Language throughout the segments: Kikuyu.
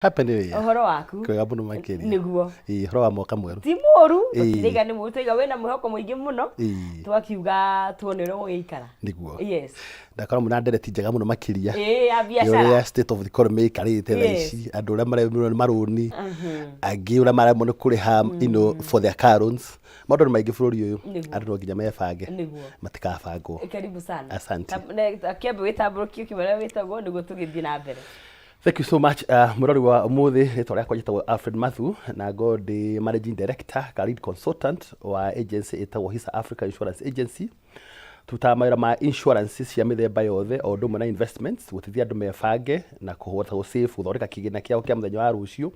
Happy New Year. Ũhoro waku? Kwega mũno makĩria. Nĩguo. Ĩĩ, ũhoro wa mwaka mwerũ. Ti mũru, Ĩĩ. tũtiraiga nĩ mũru, twaiga wĩna mwĩhoko mũingĩ mũno. Ĩĩ. Twakiuga tuone ũrĩa ũgũgĩikara. Nĩguo. Yes. Ndakorwo mwĩna ndereti njega mũno makĩria. Ĩĩ, ya Ya biacara. ũrĩa state of the economy ĩikarĩte thaa Yes. ici. Andũ ũrĩa maremirwo nĩ marũni. Angĩ ũrĩa maremwo nĩ kũrĩha, for their car loans. Maũndũ nĩ maingĩ bũrũri ũyũ. Nĩguo. Andũ no nginya mebange. Nĩguo. Matikabangwo. Karibu sana. Asante. Kĩambe wĩtambũrũkie ũkĩmwĩra wĩtagwo nĩguo tũgĩthiĩ na mbere. Thank you so much. Mũrori wa ũmũthĩ, rĩtwa rĩakwa njĩtagwo Alfred Mathu na ngorwo ndĩ managing director ka lead consultant wa agency ĩtagwo Hisa Africa Insurance Agency. Tũrutaga mawĩra ma insurance cia mĩthemba yothe o ũndũ ũmwe na investments, gũteithia andũ mebange na kũhota gũ save, gũthondeka kĩgĩna kĩao kĩa mũthenya wa rũciũ.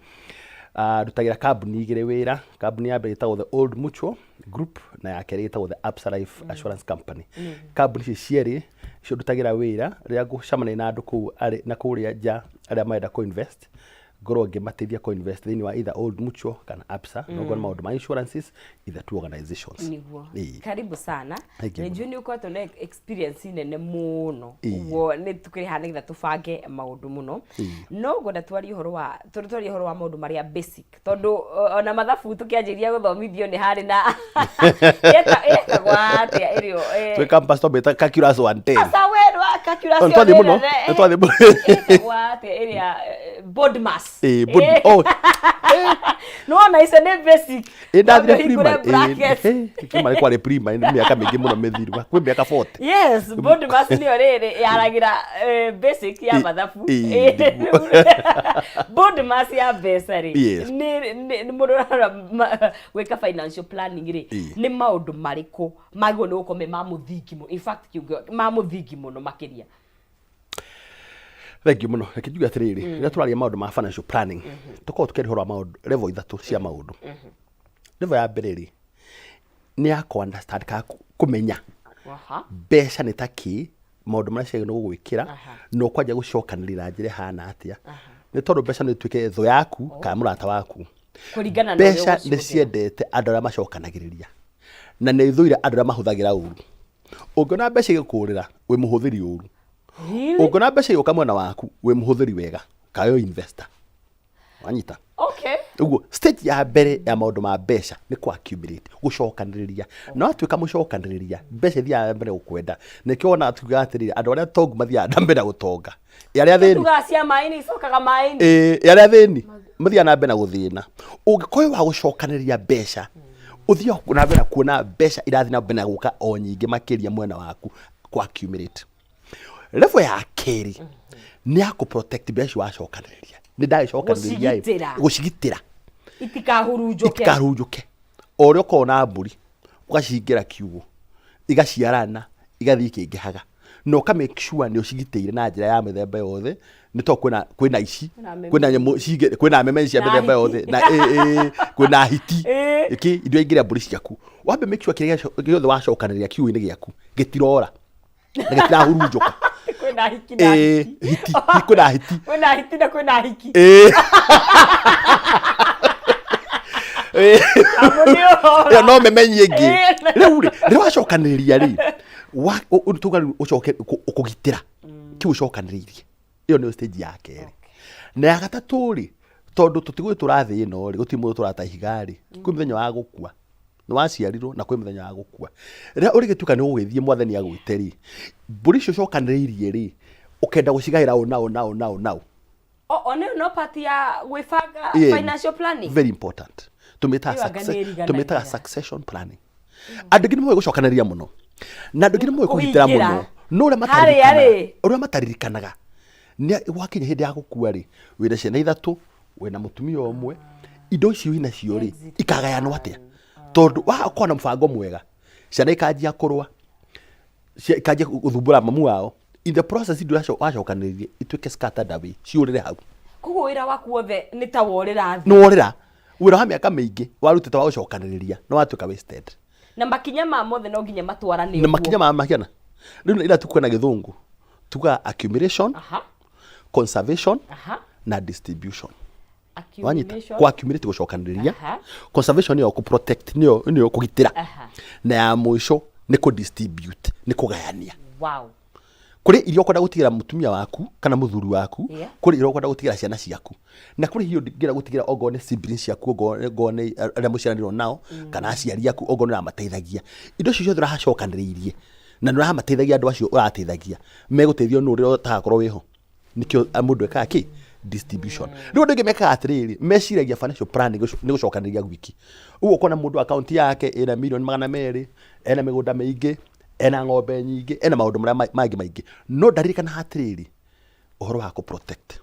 Ndutagĩra kambuni igĩrĩ wĩra. Kambuni ya mbere ĩtagwo The Old Mutual Group na ya kerĩ ĩtagwo The Absa Life Assurance Company. Kambuni ici cierĩ icio ndutagĩra wĩra rĩrĩa ngũcemania na andũ kũu arĩ na kũrĩa nja arĩa marenda kũ invest, ngorwo ngĩmateithia kũ invest thĩinĩ wa either Old Mutual kana Absa, no ngorwo nĩ maũndũ ma insurances either two organizations. Nĩguo. Ĩĩ. Karibu sana. Thank you. Nĩ njũĩ nĩ ũkoretwo na experience nene mũno. Ĩĩ. Ũguo nĩ tũkĩrĩ haha nĩgetha tũbange maũndũ mũno. Ĩĩ. No ngwenda twarie ũhoro wa tondũ twarie ũhoro wa maũndũ marĩa basic, tondũ ona mathabu tũkĩanjĩrĩria gũthomithio nĩ harĩ na ĩtagwo atĩa ĩrĩo Twĩ campus twambĩte calculus 110. Aca we ndwa calculus Nĩ twathiĩ mũno, nĩ twathiĩ mũno. Ĩtagwo atĩa ĩrĩa BODMAS? Ĩĩ, oh. Nĩwona icio nĩ basic. Ĩ, ndathire Wambe ũhingũre primary. Ĩ, brackets. ĩ, primary kwarĩ primary nĩ mĩaka mĩingĩ mũno mĩthiru, kwĩ mĩaka 40. Yes, BODMAS nĩyo rĩrĩ yaragĩra basic ya mathabu. Nĩguo. BODMAS ya mbeca rĩ, nĩ mũndũ ũrarora gwĩka financial planning rĩ, nĩ maũndũ marĩkũ magĩrĩirwo nĩ gũkorwo me ma mũthingi mũno, in fact kiugo ma mũthingi mũno makĩria? Thank you mũno. Reke njuge atĩrĩrĩ, rĩrĩa tũraria maũndũ ma financial planning, tũkoragwo tũkĩaria ũhoro wa maũndũ level ithatũ cia maũndũ. Level ya mbere rĩ, nĩ ya kũ understand kana kũmenya mbeca nĩ ta kĩ, maũndũ marĩa ciagĩrĩirwo gũgwĩkĩra, na ũkwanjia gũcokanĩrĩria na njĩra ĩhana atĩa. Nĩ tondũ mbeca no ituĩke thũ yaku kana mũrata waku. Kũringana na ũrĩa Mbeca nĩ ũgũcihũthĩra. ciendete andũ arĩa macokanagĩrĩria na nĩ ithũire andũ arĩa mahũthagĩra ũru. Ũngĩona mbeca igĩkũrĩra, wĩ mũhũthĩri ũru. Really? Ũngĩona mbeca igĩũka mwena waku, wĩ mũhũthĩri wega kana wĩ investor. Wanyita? Okay. Ũguo stage ya mbere ya maũndũ ma mbeca nĩ kũ accumulate, gũcokanĩrĩria. Na watuĩka mũcokanĩrĩria, mbeca ithiaga na mbere gũkwenda. Nĩkĩo wonaga tugaga atĩrĩrĩ, andũ arĩa atongu mathiaga na mbere na gũtonga. Ĩ arĩa athĩni? Tugaga cia maĩ-inĩ icokaga maĩ-inĩ. Ĩ arĩa athĩni mathiaga na mbere na gũthĩna. Ũngĩkorwo wĩ wa gũcokanĩrĩria mbeca, ũthiaga na mbere na kuona mbeca irathiĩ na mbere na gũka o nyingĩ makĩria mwena waku kũ accumulate. Level ya kerĩ nĩ ya kũ protect mbeca icio wacokanĩrĩria. Nĩ ndagĩcokanĩrĩria ĩ, Gũcigitĩra. gũcigitĩra. Itikahurunjũke. Itikahurunjũke. O ũrĩa ũkoragwo na mbũri, ũgacihingĩra kiugũ, igaciarana, igathiĩ ikĩingĩhaga. Na ũka make sure nĩ ũcigitĩire na njĩra ya mĩthemba yothe, nĩ tondũ kwĩna ici, Kwĩna meme. kwĩna nyamũ cingĩ, kwĩna meme cia Na mĩthemba hiti. yothe, na kwĩna hiti. Ĩkĩ, indo ingĩrĩa mbũri ciaku. Wambe make sure kĩrĩa gĩothe wacokanĩrĩria kiugũ-inĩ gĩaku, gĩtirora. Na gĩtirahurunjũka. Kwĩna hiki na hiti. Hiti, kwĩna hiti. Kwĩna hiti na kwĩna hiki. Amu nĩ ũhoro. Ĩyo no memenyi ĩngĩ. Rĩu rĩ, rĩrĩa wacokanĩrĩria rĩ, tuga rĩu ũcoke kũgitĩra kĩu ũcokanĩrĩirie. Ĩyo nĩyo stage ya kerĩ. Na ya gatatũ rĩ, tondũ tũtigũgĩtũra thĩ ĩno rĩ, gũtirĩ mũndũ ũtũraga ta ihiga rĩ, kwĩ mũthenya wa gũkua. Nĩ waciarirwo na kwĩ mũthenya wa gũkua. Rĩrĩa ũrĩgĩtuĩka nĩ ũgũgĩthiĩ mwathani agwĩte rĩ, mbũri icio ũcokanĩrĩirie rĩ, ũkenda gũcigaĩra ũ na ũ na ũ na ũ na ũ. O nĩyo no part ya gwĩbanga financial planning? Very important. Tũmĩtaga Ĩyo anga nĩ ĩriganagĩra. Succession planning. Andũ aingĩ nĩ moĩ gũcokanĩrĩria mũno. Na andũ aingĩ nĩ moĩ kũgitĩra Kũhingĩra. mũno. No ũrĩa Harĩa mataririkanaga, rĩ. ũrĩa mataririkanaga, nĩ gwakinya hĩndĩ ya gũkua rĩ, wĩna ciana ithatũ, wĩna mũtumia ũmwe, indo icio wĩnacio rĩ, ikagayanwo atĩa? Tondũ wakorwo na mũbango mwega, ciana ikanjia kũrũa, ikanjia gũthumbũra mamu wao. In the process indo iria wacokanĩrĩirie ituĩke scattered away, ciũrĩre hau. Koguo wĩra waku wothe nĩ ta worĩra thĩ. Nĩ worĩra. Wĩra wa mĩaka mĩingĩ warutĩte wa gũcokanĩrĩria nĩ watuĩka wasted. Na makinya ma mothe no nginya matwarane Na ũguo. makinya ma makinya. Rĩu ira tukuona gĩthũngũ. Tugaga accumulation, conservation na distribution. Wanyita? Accumulation. Ku accumulate gũcokanĩrĩria. Conservation nĩyo ku protect, nĩyo kũgitĩra. Na ya mũico nĩ ku distribute, nĩ kũgayania. Wow. Kũrĩ iria ũkwenda gũtigĩra mũtumia waku kana mũthuri waku. Kũrĩ iria ũkwenda gũtigĩra ciana ciaku, na kũrĩ hihi ũngĩenda gũtigĩra ongorwo nĩ siblings ciaku, ongorwo nĩ arĩa mũciaranĩirwo nao kana aciari aku, ongorwo nĩ ũramateithagia. Indo icio ciothe ũracokanĩrĩirie na nĩ ũramateithagia, andũ acio ũrateithagia megũteithio nũ rĩrĩa ũtagakorwo wĩho? Nĩkĩo mũndũ ekaga kĩ distribution. Rĩu andũ aingĩ mekaga atĩrĩrĩ, meciragia financial planning nĩ gũcokanĩrĩria gwiki. Ũguo ũkona mũndũ akaunti yake ĩna mirioni 200, ena mĩgũnda mĩingĩ, ena ng'ombe nyingĩ, ena maũndũ marĩa mangĩ maingĩ, no ndaririkana atĩrĩrĩ, ũhoro wa kũ protect.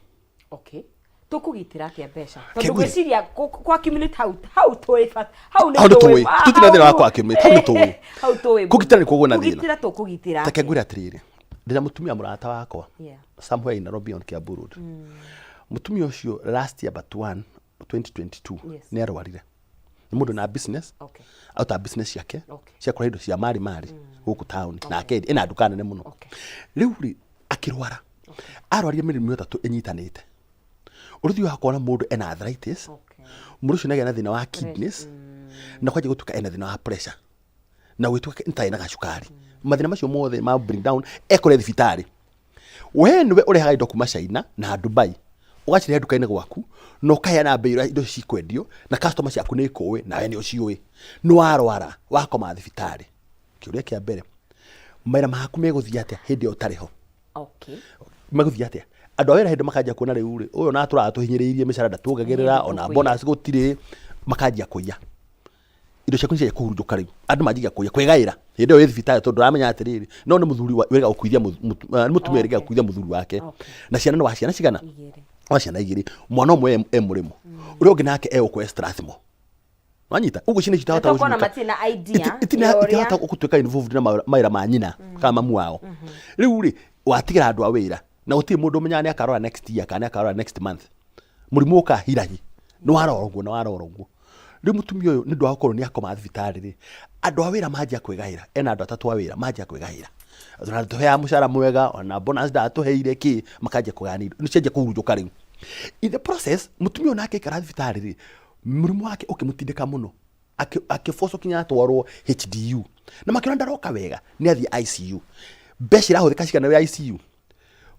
Okay, tũkũgitĩra atĩa mbeca? Tondũ Kĩgwĩre. Ngwĩciria kũ accumulate hau tũĩ bata hau nĩ Hau nĩ tũĩ. Tũtirĩ na thĩna wa kũ accumulate, hau nĩ tũĩ. Hau tũĩ. Kũgitĩra nĩ kuo kwĩna thĩna. Kũgitĩra tũkũgitĩra Take atĩa? Ngwĩre atĩrĩrĩ, ndĩna mũtumia mũrata wakwa somewhere in Nairobi on Kiambu Road. Mũtumia ũcio last year but one, 2022, nĩ arwarire. Nĩ mũndũ na business, arutaga business ciake cia kũrehe indo cia mari mari gũkũ town, na akendia, ena nduka nene mũno. Rĩu rĩ, akĩrwara, arwarire mĩrimũ 3 ĩnyitanĩte. Ũrĩthiĩ wakona mũndũ ena arthritis, mũndũ ũcio nĩagĩa na thĩna wa kidneys, na kwanjia gũtuĩka ena thĩna wa pressure, na gũgĩtuĩka nĩ ta ena gacukari. Mathĩna macio mothe ma bring down ekore thibitarĩ. We nĩwe ũrehaga indo kuma China na Dubai, ũgacirehe nduka-inĩ gwaku na ũkaheana mbei ũrĩa indo cikwendio, na customer ciaku nĩ ikũĩ nawe nĩ ũciũĩ. Nĩ warwara, wakoma thibitarĩ, kĩũria kĩa mbere, mawĩra maku megũthiĩ atĩa hĩndĩ ĩyo ũtarĩ ho? Megũthiĩ atĩa? Andũ a wĩra hĩndĩ makanjia kuona rĩu rĩ, ũyũ ona atũraga tũhinyĩrĩirie, mĩcara ndatuongagĩrĩra, ona bonus gũtirĩ, makanjia kũiya. Indo ciaku nĩcianjia kũhurunjũka. Rĩu andũ manjagia kũiya, kwĩgaĩra hĩndĩ ĩyo wĩ thibitarĩ, tondũ ndũramenya atĩrĩrĩ, no nĩ mũthuri wĩrĩga gũkuithia nĩ mũtumia wĩrĩga gũkuithia mũthuri wake. Na ciana nĩ wa ciana cigana? Igĩrĩ. Wa ciana igĩrĩ, mwana ũmwe e mũrĩmo, ũrĩa ũngĩ nake e gũkũ e Strathmore. Wanyita ũguo? Ciana ici itahota Tũkona gũcuka. matirĩ na idea Itina ya ũrĩa- itihota gũtuĩka involved na mawĩra ma nyina kana mamu wao. Rĩu rĩ, watigĩra andũ a wĩra na gũtirĩ mũndũ ũmenyaga nĩ akarora next year kana nĩ akarora next month. Mũrimũ ũka hirahi, nĩ warora ũguo na warora ũguo. Rĩu mũtumia ũyũ, nĩ ũndũ wa gũkorwo nĩ akoma thibitarĩ rĩ, andũ a wĩra manjia kwĩgaĩra. Ena andũ atatũ a wĩra, manjia kwĩgaĩra, ona tũheaga mũcara mwega, ona bonus ndatũheire kĩ, makanjia kũgayana indo, nĩ cianjia kũhurunjũka. Rĩu in the process, mũtumia ũyũ nake aikara thibitarĩ rĩ, mũrimũ wake ũkĩmũtindĩka mũno, akĩbocwo kinya atwarwo HDU, na makĩona ndaroka wega, nĩ athiĩ ICU. Mbeca irahũthĩka cigana wĩ ICU?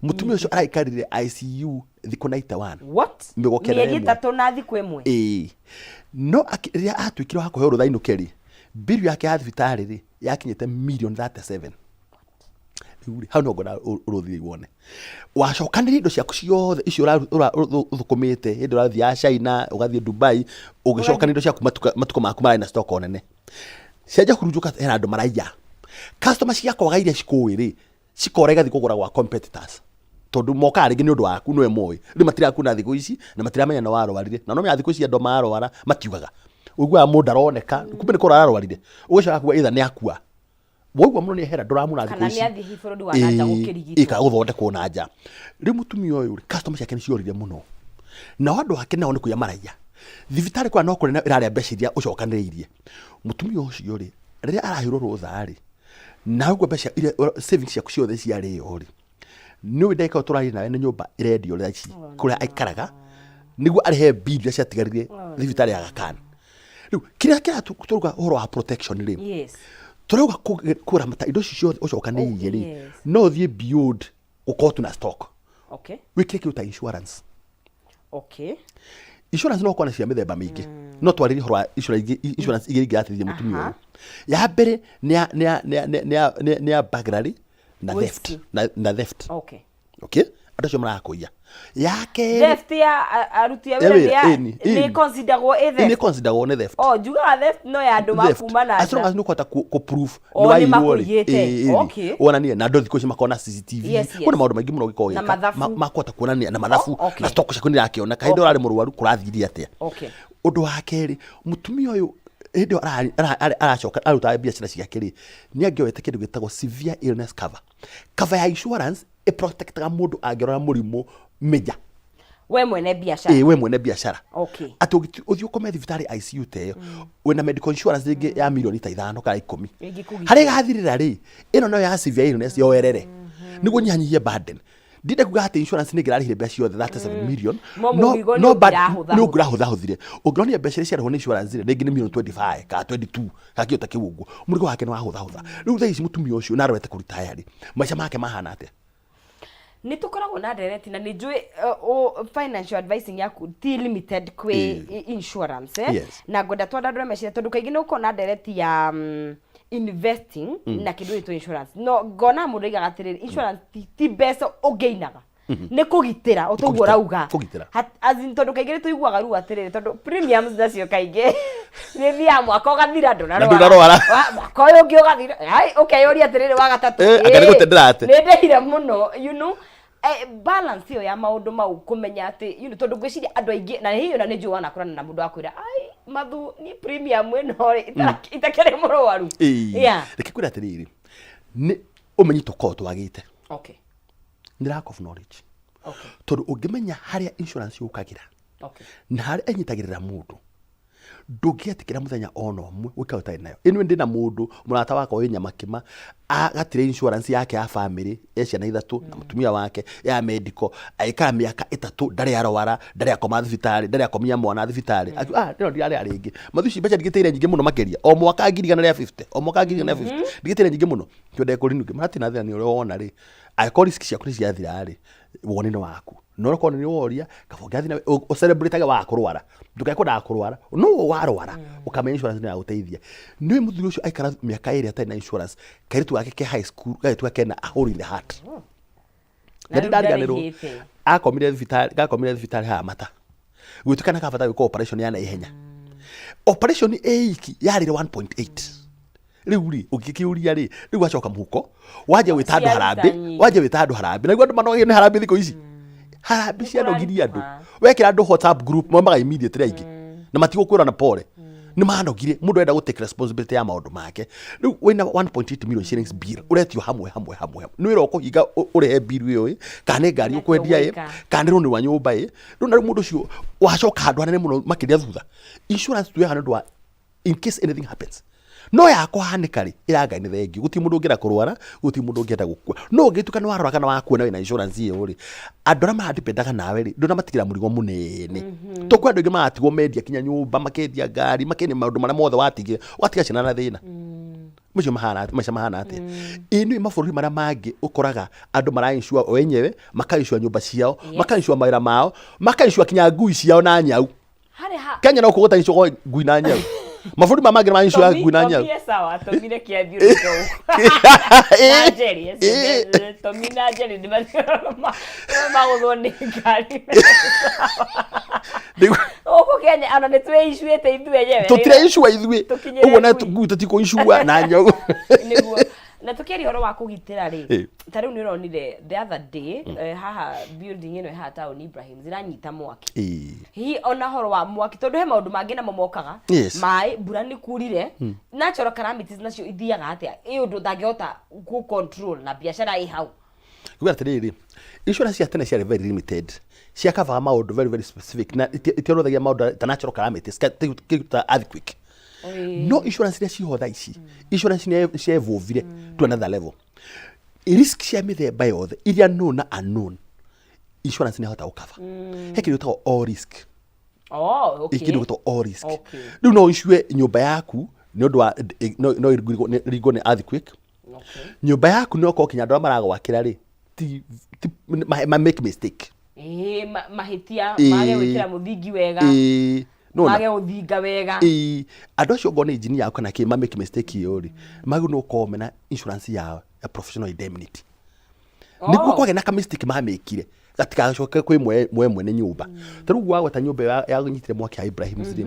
Mũtumia ũcio araikarire ICU thikũ 91. What? 91. Mĩeri 3 na thikũ 1? Ĩĩ, no rĩrĩa atuĩkire wa kũheo rũtha ainũke rĩ, bill yake ya thibitarĩ rĩ, yakinyĩte million 37. Rĩu rĩ, hau no ngona ũrũthire wone wacokanĩria indo ciaku ciothe icio ũthũkũmĩte hĩndĩ ũrathiaga China, ũgathiĩ Dubai, ũgĩcokanĩria indo ciaku, matukũ maku mararĩ na stock nene, cianjia kũrunjũka, hena andũ maraiya. Customer ciakwaga iria cikũĩ rĩ, cikora igathiĩ kũgũra gwa competitors, tondũ mokaga rĩngĩ nĩ ũndũ waku, nĩwe moĩ. Rĩu matirakuona thikũ ici na matiramenya nĩ warwarire. Na no menya thikũ ici andũ marwara matiugaga, ũiguaga mũndũ aroneka kumbe nĩ kũrwara ararwarire, ũgacoka kuga either nĩ akua, waigua mũno nĩ ehera, ndũramuna thikũ Kana ici. nĩ athiĩ hihi bũrũri wa nanja gũkĩrigitwo. Ĩĩ, kana gũthondekwo na nja. Rĩu mũtumia ũyũ rĩ, customer ciake nĩ ciorire mũno, nao andũ ake nao nĩ kũiya maraiya thibitarĩ kũrĩa no kũrĩa ĩrarĩa mbeca iria ũcokanĩrĩirie. Mũtumia ũcio rĩ, rĩrĩa araheirwo rũtha rĩ, na ũguo mbeca iria savings ciaku ciothe ciarĩo rĩ, nĩ ũĩ ndagĩka ĩyo tũraria nawe nĩ nyũmba ĩrendio thaa ici kũrĩa aikaraga nĩguo arĩhe bill iria ciatigarire thibitarĩ ya Aga Khan. Rĩu kĩrĩa kĩratũruga ũhoro wa protection rĩ, tũrauga kũramata indo icio ciothe ũcokanĩrĩirie rĩ, no ũthiĩ beyond gũkorwo tu na stock, wĩkĩre kĩndũ ta insurance. Insurance no ũkorwo na cia mĩthemba mĩingĩ, no twarĩrie ũhoro wa insurance insurance igĩrĩ ingĩrateithia mũtumia ũyũ. Ya mbere nĩ ya burglary na theft. Ũici. Na theft. Okay, andũ acio marakũiya. Ya kerĩ, Theft ya aruti a Ya wĩra wĩra, nĩ ĩni, nĩ ĩni. consideragwo ĩ Nĩ theft? consideragwo nĩ theft. Oh, njugaga theft no ya andũ Theft. makuma na As long nja. as nĩ ũkũhota kũ proof O, nĩ nĩ waiywo rĩ, makũiyĩte. ĩĩ, ĩni. Wonanie na andũ thikũ ici makoragwo na CCTV. Kwĩna maũndũ maingĩ mũno ũngĩkorwo Na ũgĩka mathabu. Makũhota kuonania na mathabu na stock ciaku nĩ irakĩoneka hĩndĩ ĩyo ũrarĩ mũrwaru, kũrathire atĩa. Ũndũ wa kerĩ, mũtumia ũyũ hĩndĩ ĩyo aracoka arutaga biacara ciake rĩ, nĩ angĩoete kĩndũ gĩtagwo severe illness cover. Cover ya insurance ĩprotectaga mũndũ angĩrwara mũrimũ major. We mwene biacara. Ĩĩ, we mwene biacara. Atĩ ũthiĩ ũkome thibitarĩ ICU ta ĩyo, wĩna medical insurance rĩngĩ ya mirioni ta 5 kana 10, Ĩngĩkũgitĩra. harĩa ĩgathirĩra rĩ, ĩno nayo ya severe illness yoerere nĩguo nyihanyihie burden. Ndinde kuga atĩ insurance nĩ ĩngĩrarĩhire mbeca ciothe 37 million. No mũrigo nĩ No ũngĩrahũthahũthire. nĩ ũngĩrahũthahũthire. Ũngĩronire mbeca iria ciarĩhwo nĩ insurance rĩ, rĩngĩ nĩ mirioni 25 kana 22 kana kĩndũ ta kĩu ũguo, mũrigo wake nĩ wahũthahũtha. Rĩu thaa ici mũtumia ũcio na arorete kũritaya rĩ, maica make mahana atĩa? Nĩ tũkoragwo na ndereti na nĩ njũĩ financial advising yaku ti limited kwĩ insurance, eh? Yes. Na ngwenda twandandũre meciria tondũ kaingĩ nĩ ũkoragwo na ndereti ya investing na kĩndũ gĩtwo insurance, no ngona mũndũ aigaga atĩrĩrĩ, insurance ti mbeca ũngĩinaga, nĩ kũgitĩra o toguo ũrauga. Kũgitĩra. As in, tondũ kaingĩ nĩ tũiguaga rĩu atĩrĩrĩ, tondũ premiums nacio kaingĩ nĩ thiaga mwaka ũgathira ndũnarwara. Ndũnarwara. Mwaka ũyũ ũngĩ ũgathira, ai, ũkeyũria atĩrĩrĩ, wa gatatũ, Anga nĩ gũtendera atĩ. Nĩ ndĩhire mũno, balance ĩyo ya maũndũ mau, kũmenya atĩ tondũ ngwĩciria andũ aingĩ na hihi ona nĩ njũĩ wanakorana na mũndũ akwĩra, "Ai mathu, ni premium ĩno rĩ, itakĩrĩ mũrwaru." Reke kwĩra atĩrĩrĩ, nĩ ũmenyi tũkoragwo twagĩte, nĩ lack of knowledge, tondũ ũngĩmenya harĩa insurance yũkagĩra na harĩa ĩnyitagĩrĩra mũndũ, ndũngĩetĩkĩra mũthenya ona ũmwe gũikara ũtarĩ nayo. Ĩno ndĩ na mũndũ mũrata wakwa wĩ Nyamakĩma, agatire insurance yake ya family, e ciana ithatũ na mũtumia wake, ya medical, agĩikara mĩaka 3 ndarĩ arwara, ndarĩ akoma thibitarĩ, ndarĩ akomia mwana thibitarĩ. Akiuga, "Ah, ndĩno ndirarĩha rĩngĩ mathu ici mbeca ndigĩtĩire nyingĩ mũno makĩria, o mwaka 150,000, o mwaka 150,000, ndigĩtĩire nyingĩ mũno." Kĩo ndekũrinũ ngĩmwĩra hatirĩ na thĩna, nĩ ũrĩa wona rĩ, angĩkorwo risk ciaku nĩ ciathira rĩ, woni nĩ waku, no korwo nĩ woria kaba ũngĩathiĩ na ũcelebrate waga kũrwara, ndũkae kwendaga kũrwara, no warwara ũkamenya insurance nĩ yagũteithia. Nĩ mũthuri ũcio aikara mĩaka 2 atarĩ na insurance, kairĩtu gake ke high school gagĩtuĩka kena a hole in the heart. Na Na rĩu ndariganĩrwo ndarĩhĩte. Akomire thibitarĩ, gakomire thibitarĩ haha mata gwĩtuĩka nĩ kabata gwĩkwo operation ya naihenya. Operation ĩ iki yarĩre 1.8. Rĩu rĩ, ũngĩkĩũria rĩ, rĩu wacoka mũhuko wanjia gwĩta andũ Ciaruta harambĩ. nyingĩ. Wanjia gwĩta andũ harambĩ, na nĩguo andũ manogio nĩ harambĩ thikũ ici. Harambĩ cianogirie andũ. Kũraritũha. Wekĩra andũ WhatsApp group maumaga immediately aingĩ na matigũkwĩra na pole, nĩ manogire. Mũndũ arenda gũ take responsibility ya maũndũ make. Rĩu wĩna 1.8 million shillings bill ũretio hamwe hamwe hamwe hamwe, nĩ wĩra ũkũhinga ũrĩhe bill ĩyo ĩ, kana nĩ ngari Nakĩo ũkwendia ĩ, gwĩka. kana nĩ rũni rwa nyũmba ĩ. Rĩu na rĩu mũndũ ũcio wacoka handũ hanene mũno makĩria thutha. Insurance tuoyaga nĩ ũndũ wa in case anything happens, no yakũhanĩka rĩ, ĩra Ngai nĩ thengiũ. Gũtirĩ mũndũ ũngĩenda kũrwara, gũtirĩ mũndũ ũngĩenda gũkua, no ũngĩtuĩka nĩ warwara kana wakua na wĩna insurance ĩyo rĩ, andũ arĩa maradependaga nawe rĩ, ndũnamatigĩra mũrigo mũnene, to kwĩ andũ aingĩ maratigwo mendia kinya nyũmba, makendia ngari, makendia maũndũ marĩa mothe watigire, ũgatiga ciana na thĩna. Macio mahana maica mahana atĩa? Ĩ nĩ mabũrũri marĩa mangĩ ũkoraga andũ marainsure o enyewe, makainsure nyũmba ciao, makainsure mawĩra mao, makainsure kinya ngui ciao na nyau. Harĩ ha Kenya no kũgũta insure ngui na nyau. Mabũrũri maya mangĩ nĩ mainsure ngui na nyau. Tomi e sawa, Tomi reke athiũrũrũke gũkũ. Na Jerry, Tomi na Jerry nĩ magũthwo nĩ ngari. Gũkũ Kenya ona nĩ twĩicuĩte ithuĩ enyewe. Tũtirainsure ithuĩ. Tũkinyĩre Ũguo na ngui. ngui tũtikũinsure na nyau. Nĩguo na tũkĩaria ũhoro wa kũgitĩra rĩ, ta rĩu nĩ ũronire the other day, haha building ĩno ĩ haha town Ibrahim ziranyita mwaki. Hihi ona horo wa mwaki, tondũ he maũndũ mangĩ namo mokaga, maĩ, mbura nĩ kurire, natural calamities nacio ithiaga atĩa? Ĩ ũndũ ũtangĩhota gũ control na biacara ĩ hau. Kuga atĩrĩrĩ, insurance cia tene ciarĩ very limited, ciakavaga maũndũ very very specific na itiorothagia maũndũ ta natural calamities, ta earthquake. No insurance iria ciho thaa ici, insurance nĩ cia evolvire to another level. Risk cia mĩthemba yothe iria known na unknown, insurance nĩ ĩhota gũkava. He kĩndũ gĩtagwo all risk. Kĩndũ gĩtagwo all risk. Rĩu no icue nyũmba yaku nĩ ũndũ wa no ĩringwo nĩ earthquake. Nyũmba yaku no korwo kinya andũ arĩa maragwakĩra rĩ, ti ma make mistake. Ĩĩ, mahĩtia, mage gwĩkĩra mũthingi wega, Nĩwona? Mage gũthinga wega. Ĩĩ, andũ acio ongorwo nĩ engineer yaku kana kĩ, ma make mistake ĩyo rĩ, magĩrĩirwo nĩ gũkorwo mena insurance yao ya professional indemnity, nĩguo kwagĩa na ka mistake mamĩkire gatigacoke kwĩ mwe mwene nyũmba. Ta rĩu wagweta nyũmba ĩyo yanyitire mwaki ya Ibrahim rĩ,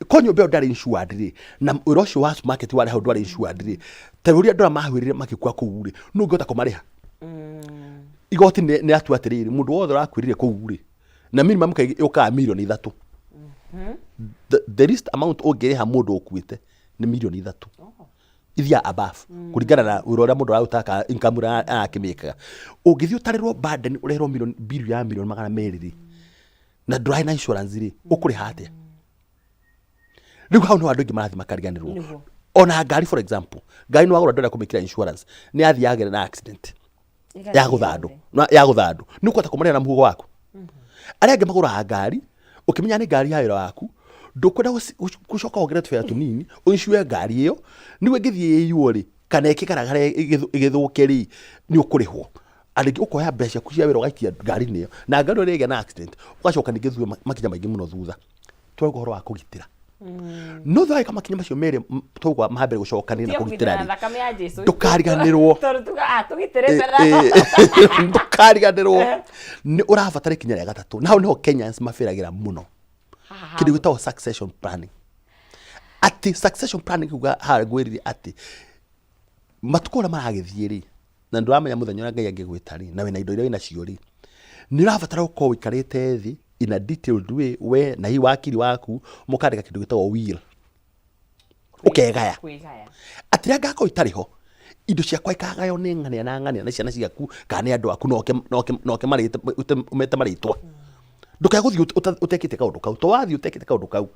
ko nyũmba ĩyo ndarĩ insured rĩ, na wĩra ũcio wa supermarket warĩ hau ndwarĩ insured rĩ, ta ũrĩa andũ arĩa mahwĩrire magĩkua kũu rĩ, nũ ũngĩhota kũmarĩha? Igoti nĩ atua atĩrĩrĩ, mũndũ wothe ũrakuĩrire kũu rĩ, na minimum kaingĩ yũkaga mirioni 3. The least amount ũngĩrĩha mũndũ ũkuĩte nĩ mirioni 3, ithiaga above kũringana na wĩra ũrĩa mũndũ araruta kana income ũrĩa arakĩmĩkaga. Ũngĩthiĩ ũtarĩrwo burden, ũrĩhĩrwo mirioni bill ya mirioni 200 rĩ, na ndũrarĩ na insurance rĩ, ũkũrĩha atĩa? Rĩu hau nĩho andũ aingĩ marathiĩ makariganĩrwo. Ona ngari, for example, ngari nĩ wagũra, ndũrenda kũmĩkĩra insurance, nĩ yathiĩ yagera na accident ya gũtha andũ, ya gũtha andũ, nĩ ũkũhota kũmarĩha na mũhuko waku? Arĩa angĩ magũraga ngari ũkĩmenya nĩ ngari ya wĩra waku, ndũkwenda gũcoka wongerere tũbera tũnini ũincue ngari ĩyo, nĩguo ĩngĩthiĩ ĩiywo rĩ, kana ĩkĩgaragare ĩgĩthũke rĩ, nĩ ũkũrĩhwo. Rĩngĩ ũkoya mbeca ciaku cia wĩra ũgaikia ngari-inĩ ĩyo, na ngari ĩyo rĩgĩa na accident, ũgacoka ningĩ thutha makinya maingĩ mũno thutha. Tũrauga ũhoro wa kũgitĩra. No thutha wagĩka makinya macio merĩ tũrauga ma mbere gũcokanĩria na Tiga kũgitĩra kũgitĩra na rĩ, thakame ya Jesu. ndũkariganĩrwo. Tondũ tuga, ah, tũgitĩrĩte na Ndũkariganĩrwo nĩ ũrabatara ikinya rĩa gatatũ, na hau nĩho Kenyans mabĩragĩra mũno, Haha kĩndũ gĩtagwo succession planning. Atĩ succession planning kuga haha ngwĩrire atĩ matukũ ũrĩa maragĩthiĩ rĩ, na ndũramenya mũthenya ũrĩa Ngai angĩgwĩta rĩ, na wĩna indo iria wĩnacio rĩ, nĩ ũrabatara gũkorwo ũikarĩte thĩ in a detailed way, we na hihi wakiri waku mũkandĩka kĩndũ gĩtagwo will, ũkegaya. Kwĩgaya. Atĩ rĩrĩa ngakorwo itarĩ ho, indo ciakwa ikagaywo nĩ ng'ania na ng'ania na ciana ciaku kana nĩ andũ aku, na ũke ũmete marĩtwa. Ndũkae gũthiĩ ũtekĩte kaũndũ kau, to wathiĩ ũtekĩte kaũndũ kau,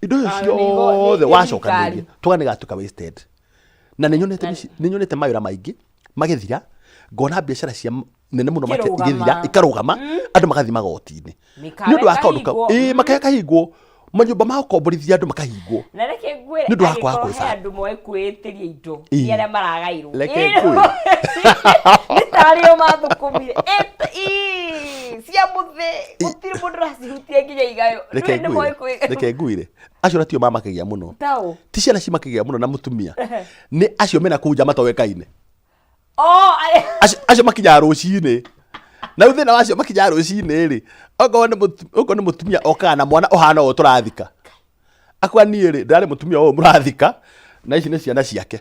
indo icio Ah, nĩ ciothe thirikari. wacokanĩrĩria tuga nĩ gatuĩka wasted. Na nĩ nyonete nĩ nyonete mawĩra maingĩ magĩthira, ngona biacara cia nene mũno Ikĩrũgama. igĩthira, ikarũgama, andũ magathiĩ magoti-inĩ Mĩkawa nĩ ũndũ wa kaũndũ kau. ĩkahingwo. Ĩĩ, makaya kahingwo, manyũmba ma gũkomborithia andũ makahingwo. Na reke ngwĩre, Nĩ ũndũ wa kwaga angĩkorwo he kwĩbanga. andũ moĩ kwĩĩtĩria indo, Ĩĩ. nĩ arĩa maragairwo. Reke Ĩĩ, ngwĩre. nĩ tarĩ o mathũkũmire. Ĩĩ, cia mũthĩ, gũtirĩ mũndũ ũracihutia nginya igayo. Reke Nĩ moĩ ngwĩre, kwĩ- reke ngwĩre, acio na tio mamakagia mũno. Taũ. Ti ciana cimakagĩa mũno na mũtumia, nĩ acio mena kũu nja matowekaine. Oh, Acio makinyaga rũcinĩ, na rĩu thĩna wacio makinyaga rũcinĩ rĩ, okorwo nĩ mũtumia okaga na mwana ũhana ũũ tũrathika, akwa niĩ rĩ ndĩrarĩ mũtumia ũyũ mũrathika, na ici nĩ ciana ciake.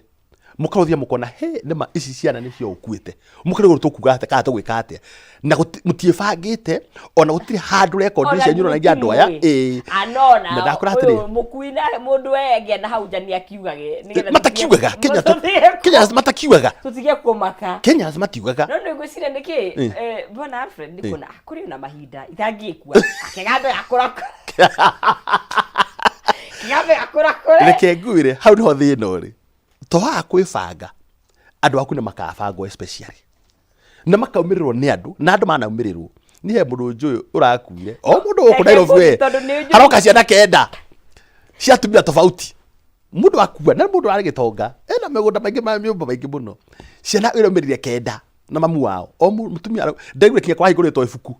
Mũkarũthia mũkona he nĩma ici ciana nĩcio ũkuĩte, mũkarigwo tũkuga atĩa kana tũgwĩka atĩa, na mũtiĩbangĩte, ona gũtirĩ handũ rekondi Ona cianyu ironania andũ aya. mũtiũĩ. Ĩĩ. Anona Na ndakwĩra atĩrĩ, ũyũ mũkui na mũndũ we angĩa na hau nja nĩ akiugage nĩgetha Matakiugaga Kenya Kenyans matakiugaga. Tũtige kũmaka. Kenyans matiugaga. No nĩ ngwĩciria nĩkĩ, bwana Alfred, nĩ kuona kũrĩ ona mahinda itangĩkua kĩgambe gakũrakũre, kĩgambe gakũrakũre. Reke ngwĩre, hau nĩho thĩna ũrĩ. To waga kwĩbanga, andũ aku nĩ makabangwo, especially na makaumĩrĩrwo nĩ andũ, na andũ manaumĩrĩrwo nĩ he mũndũ njũĩ ũrakuire, o mũndũ gũkũ Reke Nairobi we tondũ nĩ njũĩ. Haroka ciana kenda cia atumia tofauti. Mũndũ akua na mũndũ arĩ gĩtonga, ena mĩgũnda maingĩ ma nyũmba maingĩ mũno, ciana ĩraumĩrire kenda na mamu wao, o mũtumia ndaiguire kinya kũrahingũrĩtwo ibuku